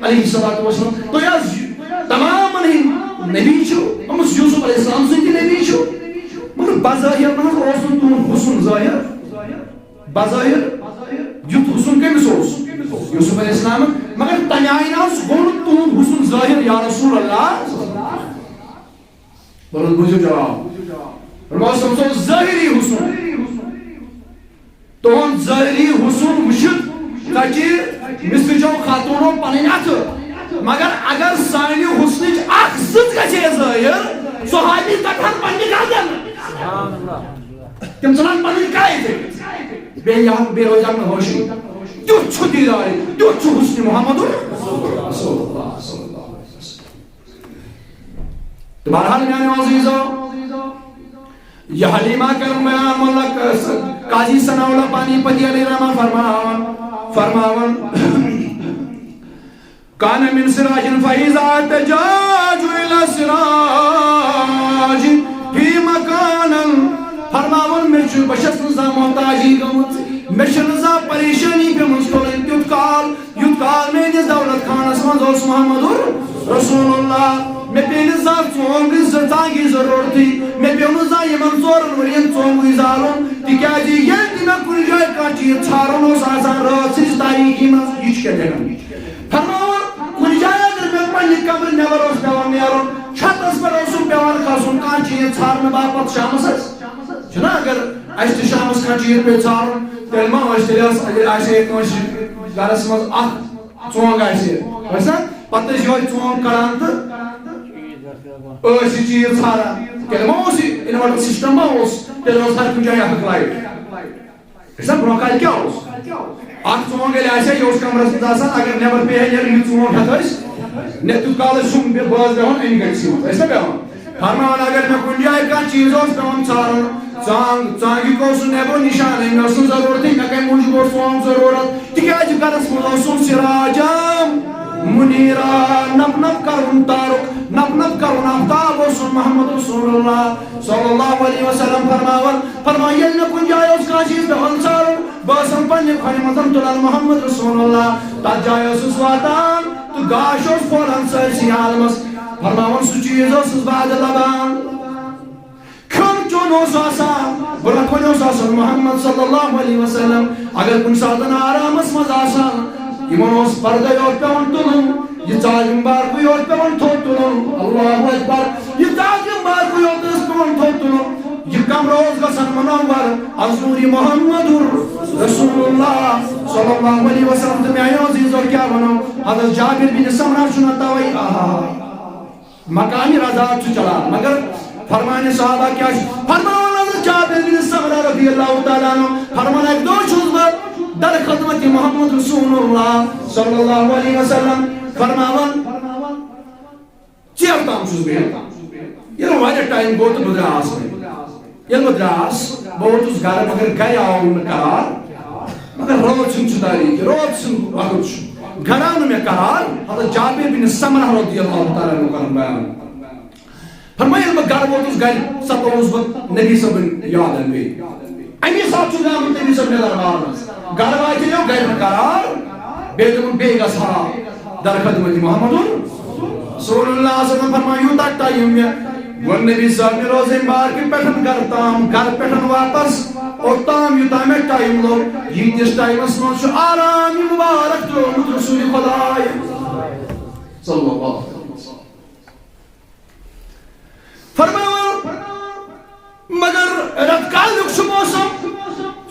علیہ الصلوۃ والسلام، تُہۍ حظ تمامن ہٕنٛدۍ نبی چھِو، أمِس یوسف علیہ السلام سٕنٛدۍ تہِ نبی چھِو۔ مگر بظاہر نہ حظ اوس نہٕ تُہُنٛد حسن ظٲہِر، بظاہر یُتھ حسن کٔمِس اوس؟ یوسف علیہ السلام۔ مگر تَمہِ آیہِ نہ حظ گوٚو نہٕ تُہُنٛد حسن ظٲہِر یا رسول اللہ۔ بہٕ حظ بوٗزِو جواب۔ فرماوس تٔمۍ سُنٛد ظٲہِری حسن۔ تُہُنٛد ظٲہِری حسن وٕچھِتھ ژَٹہِ مِصرِ چو خاتوٗنو پَنٕنۍ اَتھٕ۔ مگر اگر سانہِ حسنٕچ اکھ زٕژ گژھِ ہے ظٲہِر، صحابی ژَٹہٕ ہن پننہِ گردن۔ تِم ژَٹہٕ ہن پنٕنۍ کَے ژٔٹِتھ۔ بیٚیہِ یہِ ہن، بیٚیہِ روزِ ہن نہٕ ہوشی۔ تیُتھ چھُ دیٖدارِ، تیُتھ چھُ حسنِ محمد رسول اللہ صلی اللہ علیہ وسلم۔ تہٕ بہرحال میانیو عزیزو، یہِ حلیمہ کرن بیان ملا قاضی ثناء اللہ پانی پتی علیہ رحمہ فرماوان، فرماوان، کان من سراج فاذا تجاج الى سراج فی مکانن۔ فرماوان، مےٚ چھُ، بہٕ چھَس نہٕ زانٛہہ محتاجی گٔمٕژ، مےٚ چھَنہٕ زانٛہہ پریشٲنی پیٚمٕژ تُلٕنۍ تیُتھ کال، یُتھ کال میٲنِس دولت خانس منٛز اوس محمد رسول اللہ۔ مےٚ پیٚیہِ نہٕ زانٛہہ ژونٛگٕچ زٕ ژانٛگہِ ضروٗرتٕے۔ مےٚ پیوٚو نہٕ زانٛہہ یِمن ژورن ؤرین ژونٛگُے زالُن، تِکیازِ ییٚلہِ تہِ مےٚ کُنہِ جایہِ کانٛہہ چیٖز ژھارُن اوس آسان رٲژ سٕنٛزِ تاریٖکی منٛز، یہِ چھُ کیٛاہ دٔلیٖل؟ فرماوان، کُنہِ جایہِ اگر مےٚ پننہِ کمرٕ نٮ۪بر اوس پٮ۪وان نیرُن، چھتس پٮ۪ٹھ اوسُم پٮ۪وان کھسُن کانٛہہ چیٖز ژھارنہٕ باپتھ شامس حظ۔ چھُنہ، اگر اسہِ تہِ شامس کانٛہہ چیٖز پیٚیہِ ژھارُن، تیٚلہِ ما ٲسۍ، تیٚلہِ ٲس، ییٚلہِ آسہِ ہے کٲنٛسہِ گرس منٛز اکھ ژونٛگ آسہِ ہے، ٲسۍ نا؟ پتہٕ ٲسۍ یِہوٚے ژونٛگ کڑان تہٕ ٲسۍ یہِ چیٖز ژھاران۔ تیٚلہِ ما اوس یہِ inverter system ما اوس؟ تیٚلہِ اوس ہر کُنہِ جایہِ اکھ light۔ أسۍ نا برونٛہہ کالہِ کیٛاہ اوس؟ اکھ ژونٛگ ییٚلہِ آسہِ ہا، یہِ اوس کمرس منٛز آسان، اگر نٮ۪بر پیٚیہِ ہا نیرُن، یہِ ژونٛگ ہٮ۪تھ ٲسۍ، نہ تیُتھ کال ٲسۍ ہُم بے-، بٲژ بیٚہوان أنۍ گٔٹۍ سٕے منٛز۔ ٲسۍ نا بیٚہوان؟ فرماوان، اگر مےٚ کُنہِ جایہِ کانٛہہ چیٖز اوس پٮ۪وان ژھارُن، ژانٛگ، ژانٛگہِ اوس نہٕ مےٚ گوٚو نِشانٕے، مےٚ اوس نہٕ ضروٗرتٕے، مےٚ کَمہِ موٗجوٗب اوس ژونٛگ ضروٗرت؟ تِکیٛازِ گرس منٛز اوسُم سِراجا مُنیٖرا، نپ نپ کرُن تارُک، نپ نپ کرُن آفتاب اوسُم محمد رسول اللہ صلی اللہ علیہ وسلم۔ فرماوان، فرماوان، ییٚلہِ مےٚ کُنہِ جایہِ اوس کانٛہہ چیٖز پٮ۪وان ژھارُن، بہٕ ٲسَن پننہِ کھۄرِ منٛز تُلان محمد رسول اللہ۔ تَتھ جایہِ ٲسٕس واتان تہٕ گاش اوس پھۄلان سٲرسٕے عالمس۔ فرماوان، سُہ چیٖز اوسُس بہٕ اَدٕ لبان۔ کھیوٚن چیوٚن اوس آسان، برونٛہہ کُن اوس آسان محمد صلی اللہ علیہ وسلم۔ اگر کُنہِ ساتہٕ آرامس منٛز آسان، یِمن اوس پردے یوت پٮ۪وان تُلُن، یہِ ژاج مبارکٕے یوت پٮ۪وان تھوٚد تُلُن۔ اللہ اکبر۔ یہِ ژاج مبارکٕے یوت ٲس پٮ۪وان تھوٚد تُلُن۔ یہِ کمرٕ اوس گژھان منور از نوٗرِ محمد رسول اللہ صلی اللہ علیہ وسلم۔ تہٕ میانیو عزیزو، کیٛاہ ونو، حضرت جابر بن سمرہ چھُنہ توے، آہا، مقامِ رضا چھُ چلان، مگر فرمانِ صحابہ کیٛاہ چھُ؟ فرماوان حضرت جابر بن سمرہ رضی اللہ تعالیٰ عنہ، فرمان، اکہِ دۄہ چھُس بہٕ در خدمت محمد رسول اللہ صلی اللہ علیہ وسلم، فرماوان، ژیر تام چھُس بہٕ ییٚلہِ۔ ییٚلہِ واریاہ ٹایم گوٚو تہٕ بہٕ درٛاس وۄنۍ۔ ییٚلہِ بہٕ درٛاس، بہٕ ووتُس گرٕ، مگر گرِ آوُم نہٕ قرار۔ مگر رٲژ ہُنٛد چھُ تاریٖخ، رٲژ سُنٛد وقت چھُ۔ گرِ آو نہٕ مےٚ قرار۔ حضرت جابر بن سمرہ رضی اللہ تعالیٰ عنہ کران بیان۔ فرمایہِ، ییٚلہِ بہٕ گرٕ ووتُس، گرِ ستووُس بہٕ نبی صٲبٕنۍ یادن بیٚیہِ۔ اَمی ساتہٕ چھُس بہٕ آمُت نبی صٲبنہِ دربار منٛز۔ گرٕ واتہِ یو گرِ نہٕ قرار، بیٚیہِ دوٚپُن، بیٚیہِ گژھٕ ہا در خدمت محمد رسول اللہ صلی اللہ علیہ وسلم۔ فرمایہِ، یوٗتاہ ٹایم مےٚ ووٚن نبی صٲبنہِ روزے مبارکہِ پٮ۪ٹھ گرٕ تام، گرٕ پٮ۪ٹھ واپس، اوٚتام یوٗتاہ مےٚ ٹایم لوٚگ، ییٖتِس ٹایمس منٛز چھُ آرام مبارک ترٛوومُت رسول خدایَن۔ صلی اللہ علیہ وسلم۔ فرماوان، مگر رٮ۪تہٕ کالیُک چھُ موسم،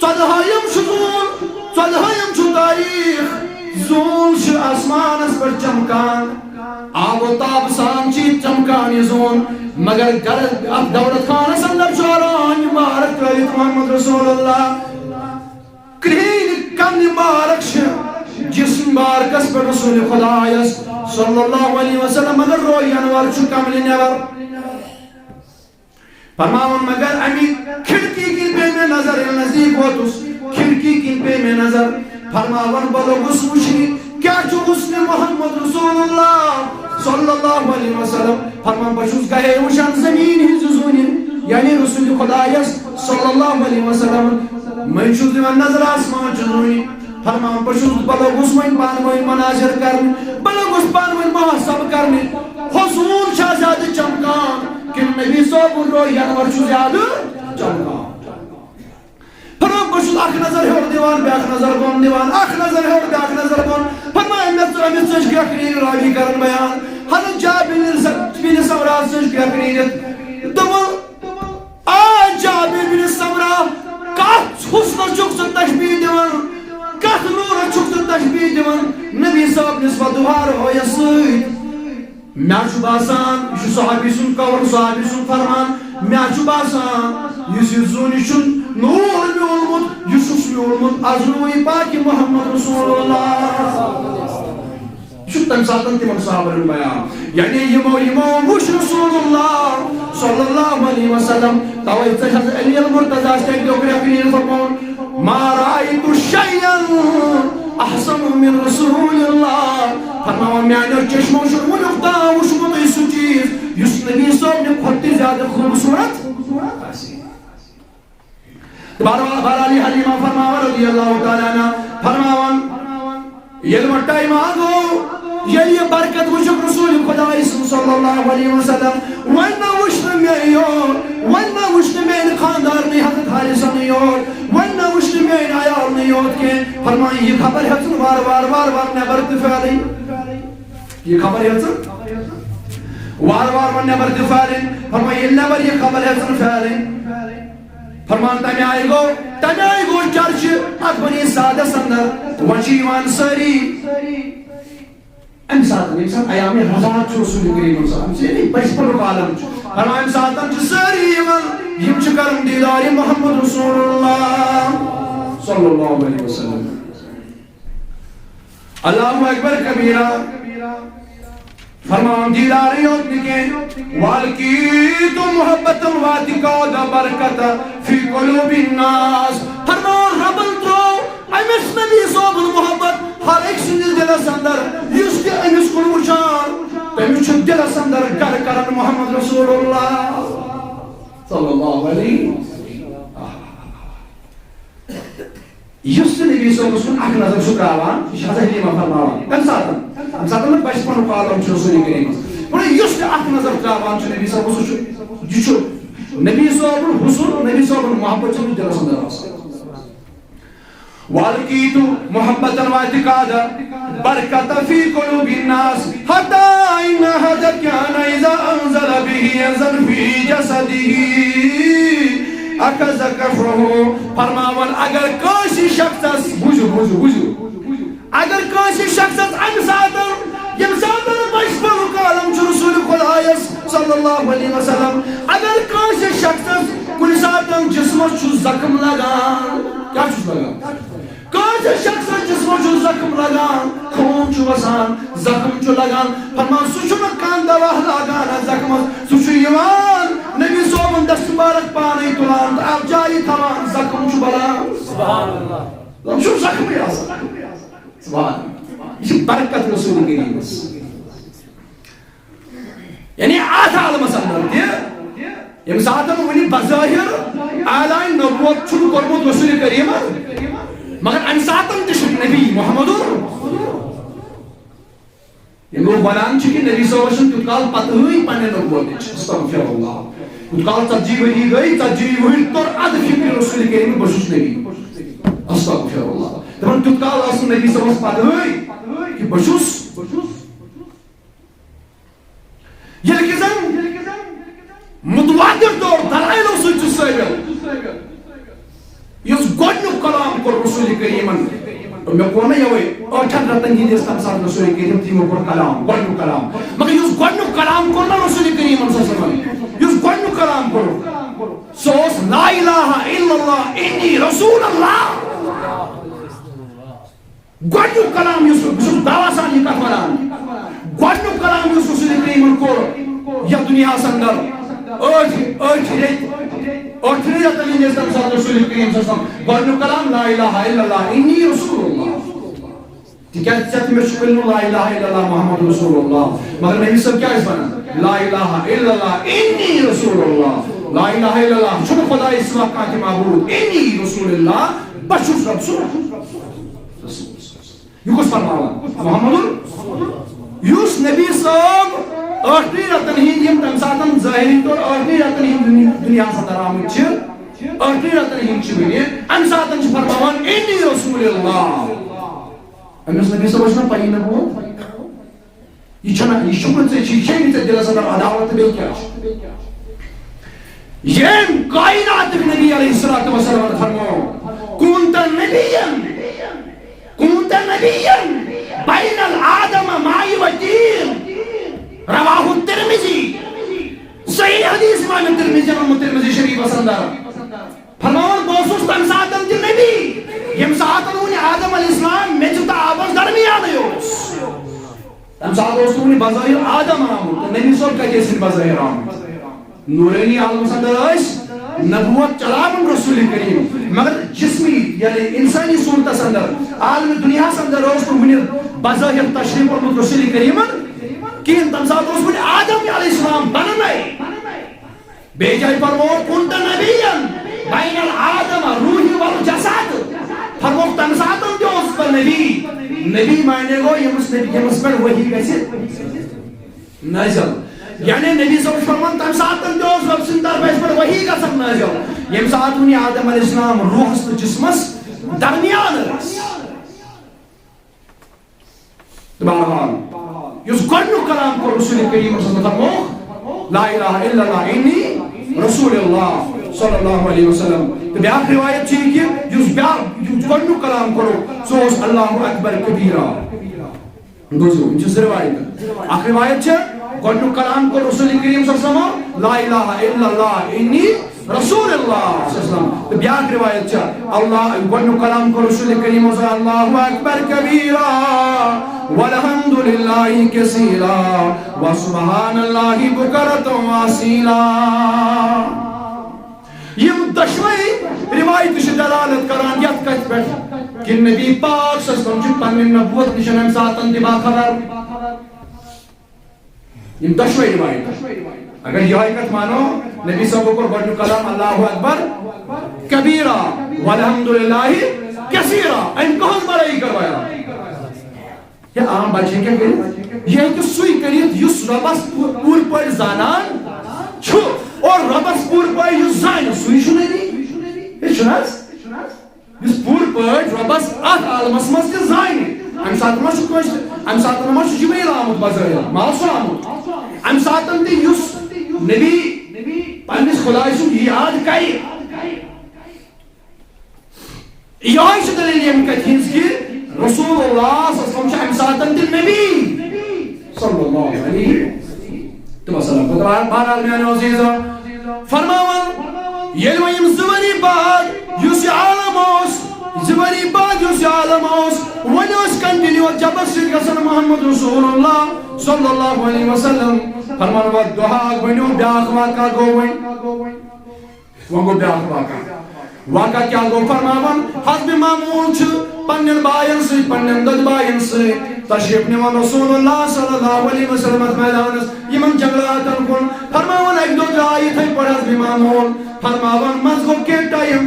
ژۄدہٲیِم چھُ زوٗن، ژۄدہٲیِم چھُ تاریٖخ، زوٗن چھُ آسمانس پٮ۪ٹھ چمکان، آب و تاب سان چھِ چمکان یہِ زوٗن، مگر گرٕ اتھ دولت خانس اندر چھُ آرام مبارک ترٲوِتھ محمد رسول اللہ۔ کرٛہِنۍ کملہِ مبارک چھِ جسم مبارکس پٮ۪ٹھ رسول خدایس صلی اللہ علیہ وسلم، مگر روح انور چھُ کملہِ نٮ۪بر۔ فرماوان، مگر امی کھڑکی کِنۍ پیٚیہِ مےٚ نظر، ییٚلہِ نزدیٖک ووتُس، کھڑکی کِنۍ پیٚیہِ مےٚ نظر۔ فرماوان، بہٕ لوٚگُس وٕچھنہِ، کیٛاہ چھُ حسنِ محمد رسول اللہ صلی اللہ علیہ وسلم۔ فرمان، بہٕ چھُس گاہے وٕچھان زٔمیٖن ہٕنٛزِ زوٗنہِ، یعنی رسول خدایس صلی اللہ علیہ وسلم، وۄنۍ چھُس دِوان نظر آسمان چھُ زوٗنہِ، فرمان بہٕ چھُس، بہٕ لوٚگُس وۄنۍ پانہٕ ؤنۍ مناظر کرنہِ، بہٕ لوٚگُس پانہٕ ؤنۍ محاسبہٕ کرنہِ، ہُہ زوٗن چھا زیادٕ چمکان کِنہٕ نبی صٲبُن روح انور چھُ زیادٕ چمکان؟ فرمان بہٕ چھُس اکھ نظر ہیوٚر دِوان، بیٛاکھ نظر بۄن دِوان، اکھ نظر ہیوٚر، بیٛاکھ نظر بۄن۔ فرمان أمِس، أمِس ژٔج کرٛٮ۪کھ نیٖرِتھ، راوی کران بیان۔ حضرت جابر بن س-، بن سمرہ ژٔج کرٛٮ۪کھ نیٖرِتھ۔ دوٚپُن، آ جابر بن سمرہ، کتھ حسنس چھُکھ ژٕ تشبیہ دِوان؟ کتھ نوٗرس چھُکھ ژٕ تشبیہ دِوان؟ نبی صٲب نِس وۄنۍ دُہارٕ ہویس سۭتۍ۔ مےٚ چھُ باسان، یہِ چھُ صحابی سُنٛد قول، صحابی سُنٛد فرمان، مےٚ چھُ باسان، یُس یہِ زوٗنہِ چھُنہٕ نوٗر میوٗلمُت، یہِ چھُس میوٗلمُت از نوٗرِ پاکِ محمد رسول اللہ۔ یہِ چھُ تَمہِ ساتہٕ تِمن صحابن ہُنٛد بیان۔ یعنی یِمو، یِمو وُچھ رسول اللہ صلی اللہ علیہ وسلم، توے ژےٚ چھَس علی المرتضیٰ چھِ تَمہِ دۄہ کرٛٮ۪کھ نیٖرِتھ فرمومُت، ما رأيت شيئا أحسن من رسول الله۔ فرماوان، میانیو چشمو چھُنہٕ وُنیُک تام وُچھمُتٕے سُہ چیٖز یُس نبی صٲب نہِ کھۄتہٕ تہِ زیادٕ خوٗبصوٗرت آسہِ۔ بہرحال، بہرحال، یہِ حلیمہ فرماوان رضی اللہ تعالیٰ عنہ، فرماوان، ییٚلہِ وۄنۍ ٹایمہ گوٚو، ییٚلہِ یہِ برکت وٕچھُکھ رسول خداے سُنٛد صلی اللہ علیہ وسلم، وۄنۍ نہ وٕچھ نہٕ مےٚ یوت، وۄنۍ نہ وٕچھ نہٕ میانہِ خاندارنٕے حضرت حارثن یوت، وۄنۍ نہ وٕچھ نہٕ میانہِ عیالنٕے یوت کینٛہہ۔ فرمایہِ، یہِ خبر ہیٚژٕن وارٕ وارٕ، وارٕ وارٕ نٮ۪بر تہِ پھیلٕنۍ۔ یہِ خبر ہیٚژٕن وارٕ وارٕ وۄنۍ نٮ۪بر تہِ پھیلٕنۍ۔ فرمایہِ، ییٚلہِ نٮ۪بر یہِ خبر ہیٚژٕن پھیلٕنۍ، فرمان، تَمہِ آیہِ گوٚو، تَمہِ آیہِ گوٚو چرچہِ اَتھ بنی سعدس اندر۔ وۄنۍ چھِ یِوان سٲری اَمہِ ساتہٕ، ییٚمہِ ساتہٕ ایام حضرات چھُ رسول کریٖم صلی اللہ علیہ وسلم، یعنی بچپنُک عالم چھُ۔ فرمان، اَمہِ ساتہٕ چھِ سٲری یِوان، یِم چھِ کران دیدارِ محمد رسول اللہ صلی اللہ علیہ وسلم۔ اللہ اکبر کبیرہ۔ فرمان دیدار یوت نہٕ کینٛہہ، والقیت محبت واعتقاد برکت فی قلوب الناس۔ فرمان ربن ترٛوو أمِس نبی صٲبُن محبت ہر أکۍ سٕنٛدِس دِلس اندر، یُس تہِ أمِس کُن وٕچھان، تٔمِس چھُ دِلس اندر گرٕ کران محمد رسول اللہ صلی اللہ علیہ وسلم۔ یُس تہِ نبی صٲبَس کُن اکھ نظر چھُ تراوان، یہِ چھِ حضرت حلیمہ فرماوان۔ کَمہِ ساتَن؟ ییٚمہِ ساتَن نہٕ بچپنُک عالم چھُ رسول کریٖمَس۔ گوٚو یُس تہِ اکھ نظر تراوان چھُ نبی صٲبَس، سُہ چھُ، یہِ چھُ نبی صٲبُن حسن، نبی صٲبُن محبت چھُ أمِس دِلَس اندر آسان۔ والقیت محبتا واعتقادا برکت فی قلوب الناس، حتی ان احد کان اذا انزل به اذن فی جسده۔ اخذ کفرہ۔ فرماوان، اگر کٲنٛسہِ شخصس، بوٗزِو، بوٗزِو، بوٗزِو، اگر کٲنٛسہِ شخصس امہِ ساتہٕ، ییٚمہِ ساتہٕ بچپنُک عالم چھُ رسول خدایس صلی اللہ علیہ وسلم، اگر کٲنٛسہِ شخصس کُنہِ ساتہٕ جسمس چھُ زخم لگان، کیٛاہ چھُس لگان؟ کٲنٛسہِ شخصس جسمس چھُ زخم لگان، خوٗن چھُ وسان، زخم چھُ لگان، فرمان، سُہ چھُنہٕ کانٛہہ دوا لاگان اتھ زخمس، سُہ چھُ یِوان نبی صٲبُن دست مبارک پانے تُلان تہٕ اتھ جایہِ تھاوان، زخم چھُ بلان۔ سبحان اللہ۔ یہِ چھُ زخمٕے آسان۔ سبحان اللہ۔ یہِ چھِ برکت رسول کریٖمس۔ یعنی اتھ عالمس اندر تہِ، ییٚمہِ ساتہٕ وُنہِ بظٲہر اعلان نبوت چھُنہٕ کوٚرمُت رسول کریٖمن، مگر امہِ ساتہٕ تہِ چھُ نبی محمد۔ یِم لوٗکھ ونان چھِ کہِ نبی صٲبس چھُنہٕ تیوٗت کال پتہٕے پننہِ نبوتٕچ، استغفر اللہ۔ تیوٗت کال ژتجی ؤری گٔے، ژتجی ؤری توٚر ادٕ فکرِ رسول کریٖم، بہٕ چھُس نبی۔ استغفر اللہ۔ دپان تیوٗت کال ٲس نہٕ نبی صٲبس پتہٕے کہِ بہٕ چھُس۔ ییٚلہِ کہِ زن متواتر طور دلائلو سۭتۍ چھُ ثٲبت، یُس گۄڈٕنیُک کلام کوٚر رسول کریٖمن، مےٚ کوٚر نہ یوے ٲٹھن رٮ۪تن ہٕنٛدِس تمہِ ساتہٕ رسول کریٖم تہِ یِمو کوٚر کلام، گۄڈٕنیُک کلام، مگر یُس گۄڈٕنیُک کلام کوٚر نہ رسول کریٖمن صلی اللہ علیہ وسلم، یُس گۄڈٕنیُک کلام کوٚر، سُہ اوس لا الہ الا اللہ انی رسول اللہ۔ گۄڈٕنیُک کلام یُس، بہٕ چھُس دعویٰ سان یہِ کتھ ونان، گۄڈٕنیُک کلام یُس رسول کریٖمن کوٚر یتھ دُنیاہس اندر، ٲٹھِ، ٲٹھِ ریٚتۍ، ٲٹھِ ریٚتۍ یتھ دُنیاہس اندر ساتہٕ رسول کریم صلی اللہ علیہ وسلم، گۄڈٕنیُک کلام لا الہ الا اللہ انی رسول اللہ۔ تِکیازِ ژےٚ تہٕ مےٚ چھُ ؤنمُت لا الہ الا اللہ محمد رسول اللہ، مگر نبی صٲب کیٛاہ ٲسۍ ونان؟ لا الہ الا اللہ انی رسول اللہ۔ لا الہ الا اللہ، چھُنہٕ خدایہِ سوا کانٛہہ تہِ معبوٗد۔ انی رسول اللہ، بہٕ چھُس رب سُنٛد رسول۔ یہِ کُس فرماوان؟ محمد، یُس نبی صٲب ٲٹھنٕے رٮ۪تن ہٕنٛدۍ، یِم تَمہِ ساتن ظٲہری طور ٲٹھنٕے رٮ۪تن ہٕنٛدۍ دُنیا، دُنیاہس اندر آمٕتۍ چھِ، ٲٹھنٕے رٮ۪تن ہٕنٛدۍ چھِ وُنہِ، اَمہِ ساتن چھِ فرماوان، انی رسول اللہ۔ أمِس نبی صٲبس چھُنہ پَیی نبوت۔ یہِ چھُنہ، یہِ چھُکھ نہٕ ژےٚ، یہِ چھے نہٕ ژےٚ دِلس اندر عداوت تہٕ بیٚیہِ کیٛاہ چھُ؟ ییٚمۍ کائناتٕکۍ نبی علیہ الصلوۃ والسلام فرموو، "كنت نبيا، كنت نبيا بين الآدم ماء وطين"۔ رواه الترمذی۔ صحیح حدیث امام ترمذی، امام ترمذی شریفس اندر۔ فرماوان، بہٕ اوسُس تَمہِ ساتَن تہِ نبی، ییٚمہِ ساتَن وُنہِ آدم علیہ السلام میٚژِ تہٕ آبَس درمیانٕے اوس۔ تَمہِ ساتہٕ اوس نہٕ وُنہِ بظٲہِر آدم آمُت، تہٕ نبی صٲب کَتہِ ٲسۍ وُنہِ بظٲہِر آمٕتۍ؟ نوٗرٲنی عالمَس اندر ٲسۍ نبوت چلاوان رسول کریم، مگر جسمی، یعنی انسانی صورتَس اندر، عالم دنیاہَس اندر اوس نہٕ وُنہِ بظٲہِر تشریف اوٚنمُت رسول کریمَن کِہیٖنۍ۔ تَمہِ ساتہٕ اوس وُنہِ آدم علیہ السلام بننَے۔ بیٚیہِ جایہِ فرموو، "كنت نبيا بين الآدم روحي والجسد"۔ فرموو، تَمہِ ساتہٕ تہِ اوسُس بہٕ نبی۔ نبی معنی گوٚو، ییٚمِس نبی، ییٚمِس پٮ۪ٹھ وحی گژھِ نٲزِل۔ یعنی نبی صٲب چھُ فرماوان، تَمہِ ساتہٕ تہِ اوس رۄب سٕنٛدِ طرفہٕ اَسہِ پٮ۪ٹھ وحی گژھان نٲزِل، ییٚمہِ ساتہٕ وُنہِ آدم علیہ السلام روحس تہٕ جسمس درمیان ٲس۔ تہٕ بہرحال، یُس گۄڈٕنیُک کلام کوٚر رسول کریم صلی اللہ علیہ وسلم، "لا الہ الا اللہ انی رسول اللہ صلی اللہ علیہ وسلم"۔ تہٕ بیٛاکھ روایت چھِ یہِ کہِ یُس بیٛاکھ، یُس گۄڈٕنیُک کلام کوٚرُکھ، سُہ اوس "اللہ اکبر کبیرہ"۔ بوٗزِو، یِم چھِ زٕ روایت۔ اکھ روایت چھِ، گۄڈٕنیُک کلام کوٚر رسول کریم صلی اللہ علیہ وسلم، "لا الہ الا اللہ انی رسول اللہ صلی اللہ علیہ وسلم"۔ تہٕ بیٛاکھ روایت چھِ، اللہ، گۄڈٕنیُک کلام کوٚر رسول کریم صلی اللہ علیہ وسلم، "اللہ اکبر کبیرا والحمد للہ کثیرا وسبحان اللہ بکرۃ واصیلا"۔ یِم دۄشوے روایتہٕ چھِ دلالت کران یتھ کتھِ پٮ۪ٹھ کہِ نبی پاک صلی اللہ علیہ وسلم چھُ پننہِ نبوت نِش امہِ ساتہٕ تہِ باخبر۔ یِم دۄشوے روایت۔ اگر یِہوٚے کتھ مانو، نبی صٲبو کوٚر گۄڈٕنیُک کلام "اللہ اکبر کبیرا والحمد للہ کثیرا"، أمۍ کٕہٕنٛز بڑٲیی کٔر بیان؟ یا عام بچہِ ہیٚکہِ کیٛاہ کٔرِتھ؟ یہِ ہیٚکہِ سُے کٔرِتھ یُس رۄبس پوٗ-، پوٗرٕ پٲٹھۍ زانان چھُ، اور رۄبس پوٗرٕ پٲٹھۍ یُس زانہِ، سُے چھُ نبی۔ یہِ چھُنہٕ حظ؟ یُس پوٗرٕ پٲٹھۍ رۄبس اتھ عالمس منٛز تہِ زانہِ، امہِ ساتہٕ ما چھُ کٲنٛسہِ، امہِ ساتہٕ ما چھُ جبریل آمُت بظٲہر، ما اوس سُہ آمُت؟ امہِ ساتہٕ تہِ یُس نبی پننِس خدایہِ سُنٛد یاد کرِ، یِہوٚے چھِ دٔلیٖل ییٚمہِ کتھِ ہٕنٛز کہِ رسول اللہ صلی اللہ علیہ وسلم چھُ امہِ ساتہٕ تہِ نبی صلی اللہ علیہ وسلم۔ بہرحال، بہرحال میانیو عزیزو، فرماوان، ییٚلہِ وۄنۍ یِم زٕ ؤری بعد یُس یہِ عالم اوس، زٕ ؤری بعد یُس یہِ عالم اوس، وۄنۍ اوس continue جبس سۭتۍ گژھان محمد رسول اللہ صلی اللہ علیہ وسلم۔ فرمان، وۄنۍ دۄہا اکھ بنیو، بیٛاکھ واقعہ گوٚو وۄنۍ۔ وۄنۍ گوٚو بیٛاکھ واقعہ۔ واقعہ کیٛاہ گوٚو؟ فرماوان، حضب معمول چھُ پننٮ۪ن باین سۭتۍ، پننٮ۪ن دۄدٕ باین سۭتۍ تشریف نِوان رسول اللہ صلی اللہ علیہ وسلم اتھ میدانس، یِمن جنگلاتن کُن۔ فرماوان، اکہِ دۄہ درٛاے یِتھے پٲٹھۍ حضب معمول۔ فرماوان، منٛزٕ گوٚو کینٛہہ time،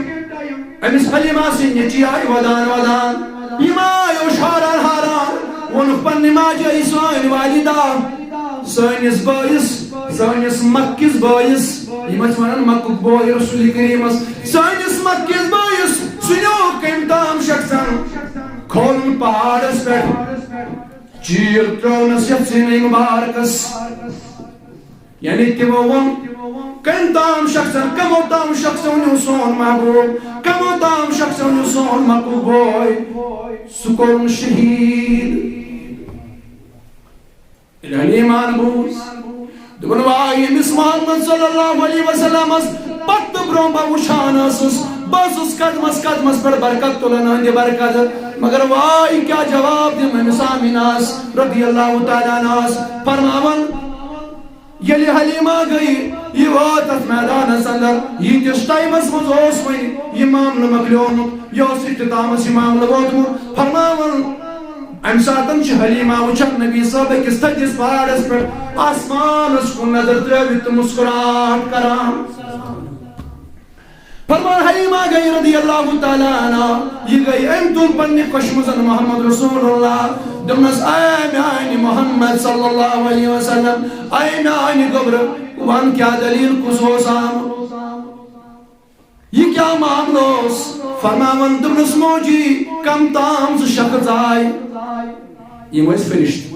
أمِس حلیمہ سٕنٛدۍ نیٚچی آیہِ ودان ودان، یِم آیہِ ہاران ہاران، ووٚنُکھ پننہِ ماجہِ، "اے سٲنۍ والدہ، سٲنِس بٲیِس، سٲنِس مکہٕ کِس بٲیِس"، یِم ٲسۍ ونان مکُک بوے رسول کریمس، "سٲنِس مکہٕ کِس بٲیِس، سُہ نیوٗکھ کٔمۍ تام شخصن کھولُن پہاڑس پٮ۪ٹھ، چیٖر ترٲونس یتھ سیٖنے مبارکس۔" یعنی تِمو ووٚن، کٔمۍ تام شخصن، کمو تام شخصو نیوٗ سون محبوب، کمو تام شخصو نیوٗ سون مکُک بوے، سُہ کوٚرُن شہیٖد۔ ییٚلہِ حلیمان بوٗز، دوٚپُن، واے، ییٚمِس محمد صلی اللہ علیہ وسلمس پتہٕ برونٛہہ بہٕ وٕچھان ٲسٕس، بہٕ ٲسٕس قدمس قدمس پٮ۪ٹھ برکت تُلان، أہنٛدِ برکت، مگر واے، کیٛاہ جواب دِمہٕ أمِس آمیناہس رضی اللہ تعالیٰ عنہس؟ فرماوان، ییٚلہِ حلیمہ گٔیہِ، یہِ وٲژ تتھ میدانس اندر، ییٖتِس ٹایمس منٛز اوس وۄنۍ یہِ معاملہٕ مۄکلیومُت، یہِ اوس اختتامس یہِ معاملہٕ ووتمُت۔ فرماوان، امہِ ساتن چھِ حلیمہ وٕچھان نبی صٲب أکِس تھٔدِس پہاڑس پٮ۪ٹھ آسمانس کُن نظر ترٲوِتھ تہٕ مسکراہٹ کران۔ فرمان حلیمہ گٔے رضی اللہ تعالیٰ عنہا، یہِ گٔے، أمۍ تُل پننہِ کۄشہِ منٛز محمد رسول اللہ، دوٚپنس، اے میانہِ محمد صلی اللہ علیہ وسلم، اے میانہِ گوٚبرٕ، وَن کیٛاہ دٔلیٖل، کُس اوس آمُت؟ یہِ کیٛاہ معاملہٕ اوس؟ فرماوان دوٚپنس، موجی، کم تام زٕ شخص آے۔ یِم ٲسۍ فرشتہٕ۔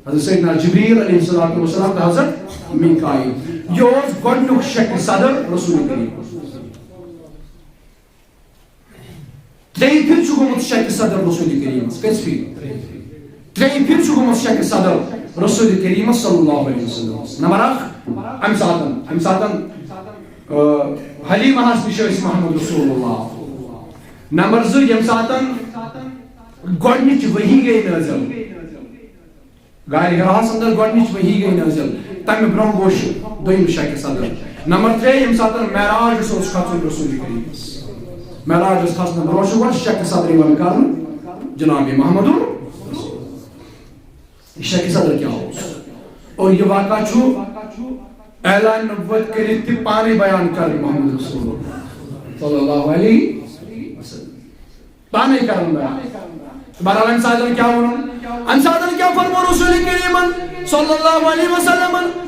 حضرت سیدنا جبریل علیہ الصلوۃ والسلام تہٕ حضرت میکائیل۔ یہِ اوس گۄڈٕنیُک شکہِ صدر رسول کریم۔ ترٛیٚیہِ پھِرِ چھُ گوٚمُت شکہِ صدر رسول کریمس۔ کٔژِ پھِرِ؟ ترٛیٚیہِ پھِرِ چھُ گوٚمُت شکہِ صدر رسول کریمس صلی اللہ علیہ وسلم۔ نمبر اکھ، امہِ ساتن، امہِ ساتن، آ، حلیمہ ہس نِش ٲسۍ محمد رسول اللہ۔ نمبر زٕ، ییٚمہِ ساتن گۄڈٕنِچ وحی گٔے نٲزِل، غار حراہس اندر گۄڈٕنِچ وحی گٔے نٲزِل، تمہِ برونٛہہ گوٚو شِ-، دوٚیِم شکہِ صدر۔ نمبر ترٛےٚ، ییٚمہِ ساتن معراج اوس، اوس کھسُن رسول کریمس۔ معراج اوس کھسنہٕ برونٛہہ چھُ گۄڈٕ شکہِ صدر یِوان کرنہٕ، جناب محمد۔ یہِ شکہِ صدر کیٛاہ اوس؟ اور یہِ واقعہ چھُ اعلان نبوت کٔرِتھ تہِ پانے بیان کران محمد رسول اللہ صلی اللہ علیہ وسلم۔ پانے کران بیان۔ بہرحال، امہِ ساتن کیٛاہ ووٚنُن؟ امہِ ساتن کیٛاہ فرموو رسول کریمن صلی اللہ علیہ وسلمن؟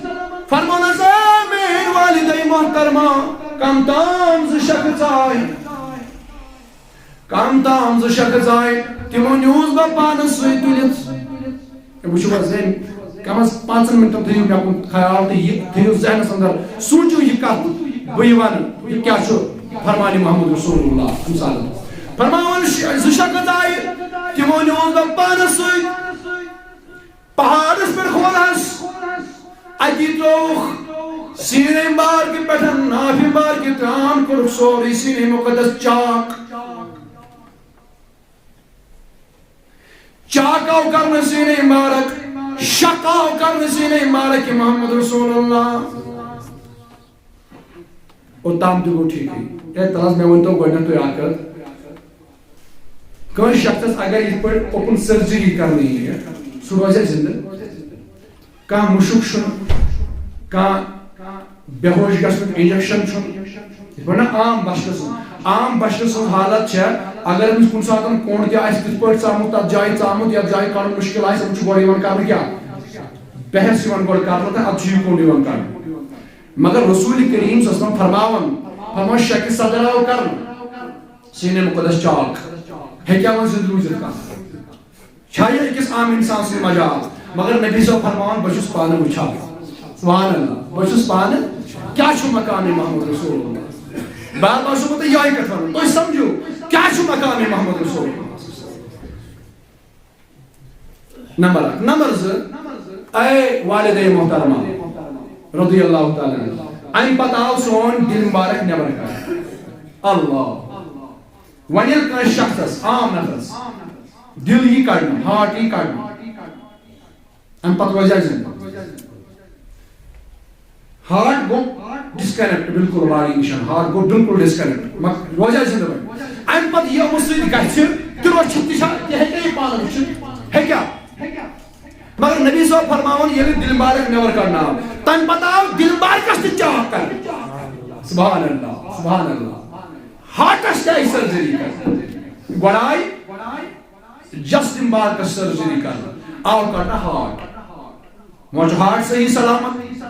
فرموونس، اے میٲنۍ والدے محترمہ، کم تام زٕ شخص آے، کم تام زٕ شخص آے، تِمو نیوٗس بہٕ پانس سۭتۍ تُلِتھ۔ وٕچھِو حظ، أمۍ کم از پانٛژن منٹن تھٲیِو مےٚ کُن خیال تہٕ یہِ تھٲیِو ذہنس اندر، سوٗنٛچِو یہِ کتھ بہٕ یہِ ونہٕ، یہِ کیٛاہ چھُ فرمانِ محمد رسول اللہ۔ مثال، فرماوان ش-، زٕ شخص آیہِ، تِمو نیوٗن بہٕ پانس سۭتۍ پہاڑس پٮ۪ٹھ کھولہس، اتی ترٛووُکھ سیٖنے مبارکہِ پٮ۪ٹھ، نافہِ مبارکہِ ترٛان، کوٚرُکھ سورُے سیٖنے مقدس چاک۔ چاک آو کرنہٕ سیٖنے مبارک، شق آو کرنہٕ سیٖنے مبارک محمد رسول اللہ۔ اوٚتام تہِ گوٚو ٹھیٖکٕے۔ اے تَلہٕ حظ، مےٚ ؤنۍ تو گۄڈٕنٮ۪تھ تُہۍ اکھ کَتھ۔ کٲنٛسہِ شخصس اگر یِتھ پٲٹھۍ open surgery کرنہٕ یِیہِ، سُہ روزِ زِندٕ؟ کانٛہہ مُشُک چھُنہٕ، کانٛہہ بے ہوش گژھنُک injection چھُنہٕ۔ یِتھ پٲٹھۍ نہ عام بچہٕ سٕنٛز، عام بچہٕ سٕنٛز حالت چھےٚ، اگر أمِس کُنہِ ساتہٕ کوٚنٛڈ تہِ آسہِ تِتھ پٲٹھۍ ژامُت، تَتھ جایہِ ژامُت، یَتھ جایہِ کَڑُن مُشکِل آسہِ، أمِس چھُ گۄڈٕ یِوان کَرنہٕ کیٛاہ؟ بحث یِوان گۄڈٕ کَرنہٕ تہٕ اَدٕ چھُ یہِ کوٚنٛڈ یِوان کَڑنہٕ۔ مگر رسول کریم صلی اللہ علیہ وسلم فرماوان، فرماوان شکہِ صدر آو کَرنہٕ، سیٖنے مقدس چاک۔ ہیٚکیٛاہ وۄنۍ زِندٕ روٗزِتھ کانٛہہ؟ چھا یہِ أکِس عام اِنسان سٕنٛز مجال؟ مگر نبی صٲب فرماوان، بہٕ چھُس پانہٕ وٕچھان۔ سبحان اللہ، بہٕ چھُس پانہٕ، کیٛاہ چھُ مقامِ محمد رسول اللہ؟ بار بار چھُس بہٕ تۄہہِ یِہوٚے کَتھ وَنان، تُہۍ سَمجھِو، کیٛاہ چھُ مقامِ محمد رسول اللہ؟ نمبر اکھ۔ نمبر زٕ، اے والدے محترمہ رضی اللہ تعالیٰ عنہ، اَمہِ پتہٕ آو سون دِل مبارک نٮ۪بر کَڑنہٕ۔ اللہ۔ وۄنۍ ییٚلہِ کٲنٛسہِ شخصس، عام نفرس، دِل یی کڑنہٕ، heart یی کڑنہٕ، اَمہِ پتہٕ روزِ اَسہِ زِندٕ۔ Heart گوٚو disconnect بالکل body نِش، heart گوٚو بالکل disconnect، مگر روزِ اَسہِ زِندٕ وۄنۍ۔ اَمہِ پتہٕ یہِ یِمو سۭتۍ گژھِ، تہِ روزِ، تہِ چھا، تہِ ہیٚکہِ یہِ پانہٕ وٕچھِتھ، ہیٚکیٛاہ؟ مگر نبی صٲب فرماوان، ییٚلہِ دِل مبارک نٮ۪بر کڑنہٕ آو، تَمہِ پتہٕ آو دِل مبارکس تہِ چاک کرنہٕ۔ سبحان اللہ، سبحان اللہ۔ Heartس تہِ آیہِ surgery کرنہٕ۔ گۄڈٕ آیہِ just دِل مبارکس surgery کرنہٕ، آو کڑنہٕ heart۔ وۄنۍ چھُ heart صحیح سلامت۔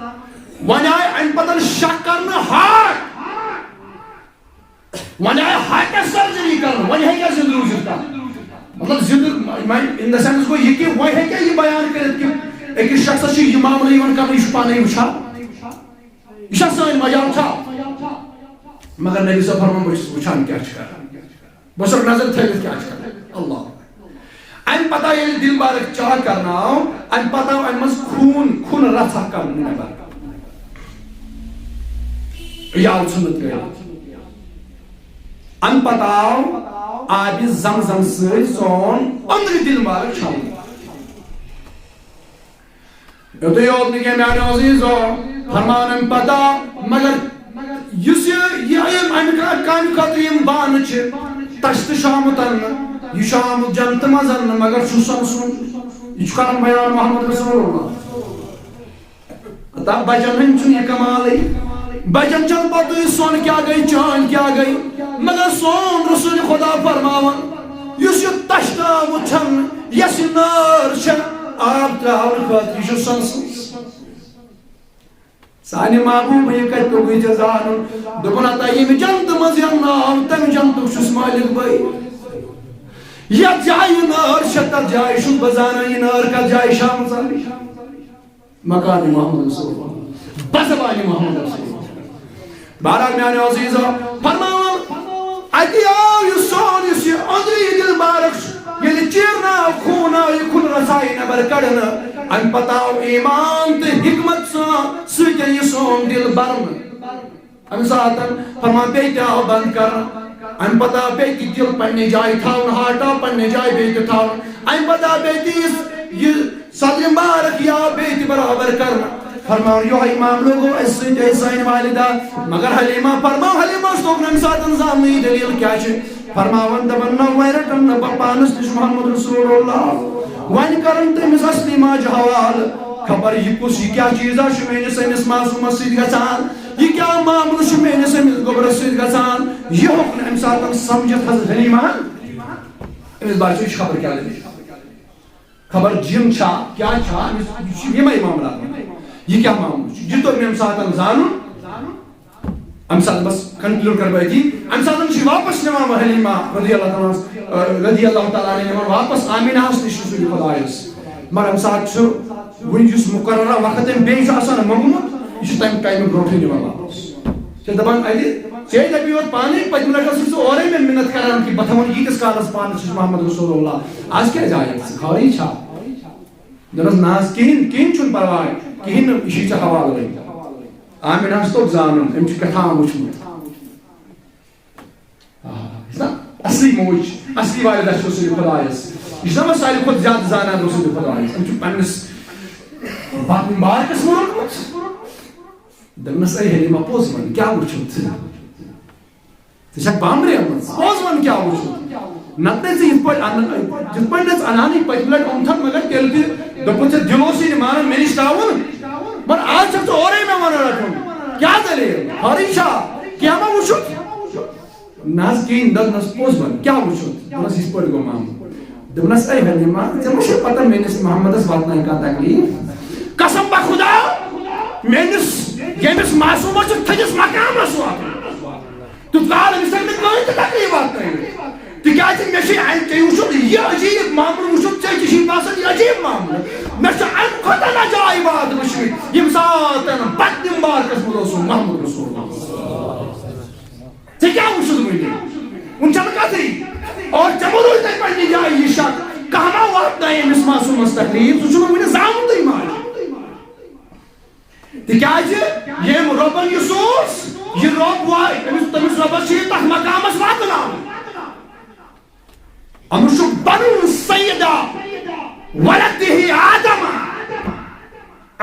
وۄنۍ آیہِ اَمہِ پتہٕ شک کرنہٕ heart۔ وۄنۍ آیہِ heartس surgery کرنہٕ، وۄنۍ ہیٚکیٛاہ زِندٕ روٗزِتھ کانٛہہ؟ مطلب زِندٕ، in the sense گوٚو یہِ کہِ وۄنۍ ہیٚکیٛاہ یہِ بیان کٔرِتھ کہِ أکِس شخصس چھُ یہِ معاملہٕ یِوان کرنہٕ، یہِ چھُ پانے وٕچھان؟ یہِ چھا سٲنۍ مجال چھا؟ مگر نبی صٲب فرمان، بہٕ چھُس وٕچھان کیٛاہ چھُ کران۔ بہٕ چھُس نظر تھٲوِتھ کیٛاہ چھُ کران۔ اللہ۔ اَمہِ پتہٕ ییٚلہِ دِل مبارک چاک کرنہٕ آو، اَمہِ پتہٕ آو اَمہِ منٛز خوٗن، خوٗنہٕ رژھا کڑنہٕ نٮ۪بر۔ یہِ آو ژھُنِتھ کٔرِتھ۔ اَمہِ پتہٕ آو آبِ زمزم سۭتۍ سون أنٛدرِ دِل مبارک چھلنہٕ۔ یُتُے یوت نہٕ کینٛہہ، میانیو عزیزو، فرمان اَمہِ پتہٕ آو، مگر یُس یہِ، یہِ علم اَمہِ کا-، کامہِ خٲطرٕ یِم بانہٕ چھِ، تَشہِ تہٕ شامہٕ تَنہٕ، یہِ چھُ آمُت جنتہٕ منٛز اَننہٕ، مگر چھُ سۄ سُنٛد، یہِ چھُ کران بیان محمد رسول اللہ۔ تہٕ بچن ہٕنٛدۍ چھُنہٕ یہِ کمالٕے۔ بچن چھنہٕ پتہٕے سۄن کیٛاہ گٔے، چٲنۍ کیٛاہ گٔے، مگر سون رسول خدا فرماوان، یُس یہِ تشناوُت چھنہٕ، یۄس یہِ نار چھےٚ، آب ترٛاونہٕ خٲطرٕ، یہِ چھُ سۄنہٕ سٕنٛز۔ سانہِ محبوبہ، یہِ کتہِ توٚگُے ژےٚ زانُن؟ دوٚپُن، ہتا ییٚمہِ جنتہٕ منٛز یہِ ناو، تمہِ جنتُک چھُس مٲلِک بٕے۔ یتھ جایہِ یہِ نار چھےٚ، تتھ جایہِ چھُس بہٕ زانان، یہِ نار کتھ جایہِ چھےٚ آمٕژ۔ مقام محمد رسول اللہ، بزبان محمد رسول اللہ۔ بہرحال میانیو عزیزو، فرماوان، اتہِ آو یہِ سون، یُس یہِ أنٛدری دِل مبارک چھُ، ییٚلہِ چیرنہٕ آو، خوٗن آو، یہِ کھُل رساے نٮ۪بر کڑنہٕ، امہِ پتہٕ آو ایمان تہٕ حکمت سان سۭتۍ یہِ سون دِل برنہٕ۔ امہِ ساتن فرمان بیٚیہِ تہِ آو بند کرنہٕ۔ امہِ پتہٕ آو بیٚیہِ تہِ دِل پننہِ جایہِ تھاونہٕ، ہارٹ آو پننہِ جایہِ بیٚیہِ تہِ تھاونہٕ۔ امہِ پتہٕ آو بیٚیہِ تہِ یُس یہِ صدرِ مبارک یہِ آو بیٚیہِ تہِ برابر کرنہٕ۔ فرمان یِہوٚے معاملہٕ گوٚو اَسہِ سۭتۍ، اَسہِ سانہِ والدہ۔ مگر حلیمہ، فرماو حلیمہ، توٚگ نہٕ امہِ ساتن زاننہٕ یہِ دٔلیٖل کیٛاہ چھِ۔ فرماوان دپان، نہ وۄنۍ رٹن نہٕ بہٕ پانس نِش محمد رسول اللہ، وۄنۍ کرن تٔمِس اصلی ماجہِ حوالہٕ۔ خبر یہِ کُس، یہِ کیٛاہ چیٖزا چھُ میٲنِس أمِس معصوٗمس سۭتۍ گژھان؟ یہِ کیٛاہ معاملہٕ چھُ میٲنِس أمِس گوٚبرس سۭتۍ گژھان؟ یہِ ہیوٚک نہٕ اَمہِ ساتہٕ سمجھِتھ حضرت حلیمہ۔ أمِس باسیو، یہِ چھُ خبر کیٛاہ دٔلیٖل۔ خبر جِن چھا، کیٛاہ چھا، أمِس، یہِ چھُ یِمے معاملات۔ یہِ کیٛاہ معاملہٕ چھُ؟ یہِ توٚر مےٚ اَمہِ ساتہٕ زانُن۔ اَمہِ ساتہٕ بس conclude کرٕ بہٕ أتی۔ اَمہِ ساتہٕ چھِ واپس نِوان وۄنۍ حلیمہ رضی اللہ تعالیٰ عنہَس، ٲں، رضی اللہ تعالیٰ عنہ نِوان واپس آمینہ ہَس نِش رسول خدایَس۔ مگر اَمہِ ساتہٕ چھُ وُنہِ یُس مقررہ وقت أمۍ بیٚیہِ چھُ آسان موٚنگمُت، یہِ چھُ تَمہِ ٹایمہٕ برونٛٹھٕے نِوان واپس۔ چھِ دَپان، اَدِ ژےٚ دَپیوتھ پانے، پٔتمہِ لَٹہِ ٲسٕکھ ژٕ اورَے مےٚ مِنت کران کہِ بہٕ تھاوَن ییٖتِس کالَس پانَس نِش محمد رسول اللہ۔ آز کیٛازِ آیَکھ ژٕ؟ خٲرٕے چھا؟ دوٚپنَس، نہ حظ، کِہیٖنۍ، کِہیٖنۍ چھُنہٕ پَرواے، کِہیٖنۍ نہٕ، یہِ چھُے ژےٚ حوالہٕ وۄنۍ۔ آمنہ ہَس توٚگ زانُن، أمۍ چھُ کیٛاہ تام وُچھمُت۔ آ، یہِ چھُنہ اصلی موج، اصلی والدہ چھِ رسول خدایَس۔ یہِ چھُنہ وۄنۍ ساروی کھۄتہٕ زیادٕ زانان رسول خدایَس۔ أمۍ چھُ پنٛنِس بطنِ مبارکَس منٛز روٚٹمُت۔ دوٚپنَس، اے حلیمہ، پوٚز وَن، کیٛاہ وُچھُتھ ژےٚ؟ ژٕ چھَکھ بامبریمٕژ، پوٚز وَن کیٛاہ وُچھُتھ؟ نَتہٕ نَے ژٕ یِتھ پٲٹھۍ اَنہٕ، یِتھ پٲٹھۍ نَے ژٕ اَنان یہِ پٔتمہِ لَٹہِ اوٚنتھَن، مگر تیٚلہِ تہِ دوٚپُتھ ژےٚ دِل اوسُے نہٕ مانان مےٚ نِش ترٛاوُن۔ مگر آز چھَکھ ژٕ اورَے مےٚ وَنان رَٹُن۔ کیٛاہ دٔلیٖل؟ خٲرٕے چھا؟ کینٛہہ ما وُچھُتھ؟ نہ حظ کِہیٖنۍ، دوٚپنَس پوٚز وَن، کیٛاہ وُچھُتھ؟ دوٚپنَس یِتھ پٲٹھۍ گوٚو معاملہٕ۔ دوٚپنَس، اے حلیمہ، ژےٚ ما چھےٚ پَتہ میٛٲنِس محمدَس واتنایہِ کانٛہہ تکلیٖف؟ قسم بخدا، میٛٲنِس ییٚمِس معصوٗمَس چھُ تھٔدِس مقامَس واتُن۔ تیُتھ کال أمِس ہیٚکہِ نہٕ کٕہٕنۍ تہِ تکلیٖف واتنٲوِتھ۔ تِکیٛازِ مےٚ چھُ اَمہِ، ژےٚ وُچھُتھ یہِ عجیٖب معاملہٕ، وُچھُتھ ژےٚ تہِ چھُے باسان یہِ عجیٖب معاملہٕ۔ مےٚ چھُ اَمہِ کھۄتہٕ ناجایِبات وُچھمٕتۍ، ییٚمہِ ساتہٕ بطنِ مبارکَس منٛز اوسُم محمد رسول اللہ۔ ژےٚ کیٛاہ وُچھُتھ وُنہِ؟ وُنہِ چھَنہٕ کَتھٕے۔ اور ژےٚ ما روٗدۍ تۄہہِ پنٛنہِ جایہِ یہِ شک؟ کانٛہہ ما واتنایہِ أمِس معصوٗمَس تکلیٖف؟ سُہ چھُنہٕ وُنہِ زامتُے ماجہِ۔ تِکیٛازِ ییٚمۍ رۄبَن یہِ سوٗز، یہِ رۄب واتہِ، أمِس، تٔمِس رۄبَس چھُ یہِ تَتھ مقامَس واتناوُن۔ أمِس چھُ بَنُن سیدہ ولدہ آدم۔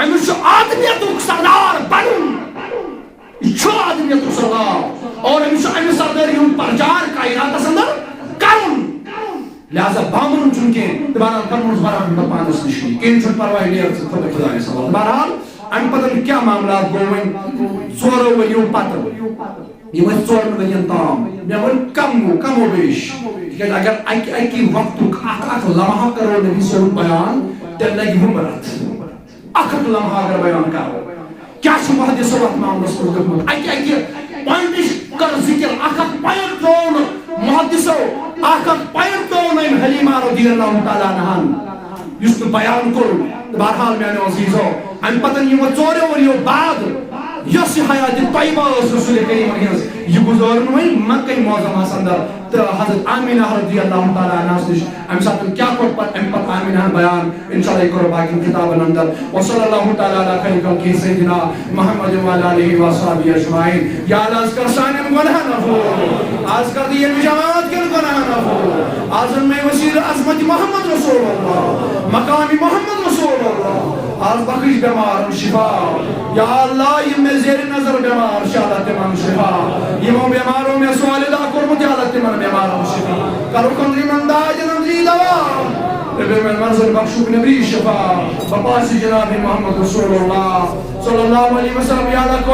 أمِس چھُ آدمیتُک سردار بَنُن۔ یہِ چھُ آدمیتُک سردار۔ اور أمِس چھُ اَمہِ سردٲری ہُنٛد پرچار کائناتَس اندر کَرُن۔ لہذا بامبرُن چھُنہٕ کینٛہہ۔ تہٕ بہرحال، فرمووُس، بہرحال، بہٕ پانَس نِش یہِ۔ کِہیٖنۍ چھُنہٕ پرواے، نیر ژٕ خۄدا، خۄدایَس حوالہٕ۔ بہرحال، اَمہِ پَتہٕ کیٛاہ معاملات گوٚو وۄنۍ ژورو ؤرِیو پَتہٕ؟ یِم ٲسۍ ژورَن ؤرِیَن تام، مےٚ ووٚن کم و، کم و بیش۔ تِکیٛازِ اگر اَکہِ، اَکہِ وقتُک اَکھ، اَکھ لمحہ کَرو نبی صٲبُن بیان، تیٚلہِ لَگہِ وُہ رٮ۪تھ۔ اَکھ، اَکھ لمحہ اگر بیان کَرو، کیٛاہ چھُ محدثو اَتھ معاملَس منٛز لیوٚکھمُت؟ اَکہِ، اَکہِ پوینٹٕچ کر ذکر، اَکھ، اَکھ پوینٹ ترٛوو نہٕ محدثو، اَکھ، اَکھ پوینٹ ترٛوو نہٕ أمۍ حلیمہ رضی اللہ تعالیٰ عنہَن۔ یُس نہٕ بیان کوٚر۔ تہٕ بہرحال میانیو عزیزو، امہِ پتہٕ یِمو ژوریو ؤریو بعد یۄس یہِ حیات طیبہ ٲس رسول کریٖمن ہٕنٛز، یہِ گُزٲرٕن وۄنۍ مکہ معظمس اندر۔ تہٕ حضرت آمینہ رضی اللہ تعالیٰ عنہس نِش امہِ ساتہٕ کیٛاہ کوٚر پتہٕ، امہِ پتہٕ آمینہ ہن بیان، انشاءاللہ یہِ کرو باقین کتابن اندر۔ وصلی اللہ تعالیٰ علی خیر خلقہ سیدنا محمد وعلی آلہ وصحبہ اجمعین۔ یا اللہ، از کر سانٮ۪ن گۄناہن عفو۔ از کر دِ ییٚمہِ جماعت کٮ۪ن گۄناہن عفو۔ از ان مے وسیلہ عظمت محمد رسول اللہ، مقام محمد رسول اللہ۔ از بخش بیمارن شفا۔ یا اللہ، یِم مےٚ زیر نظر بیمار چھِ، اللہ تِمن شفا۔ یِمو بیمارو مےٚ سوالہِ دعا کوٚرمُت، یا اللہ تِمن بیمارن شفا۔ کرُکھ أنٛدری یِمن دادٮ۪ن أنٛدری دوا۔ تہٕ بیٚیہِ مےٚ منزل بخشُکھ نبی شفا۔ بپاس جناب محمد رسول اللہ صلی اللہ علیہ وسلم۔ یا اللہ،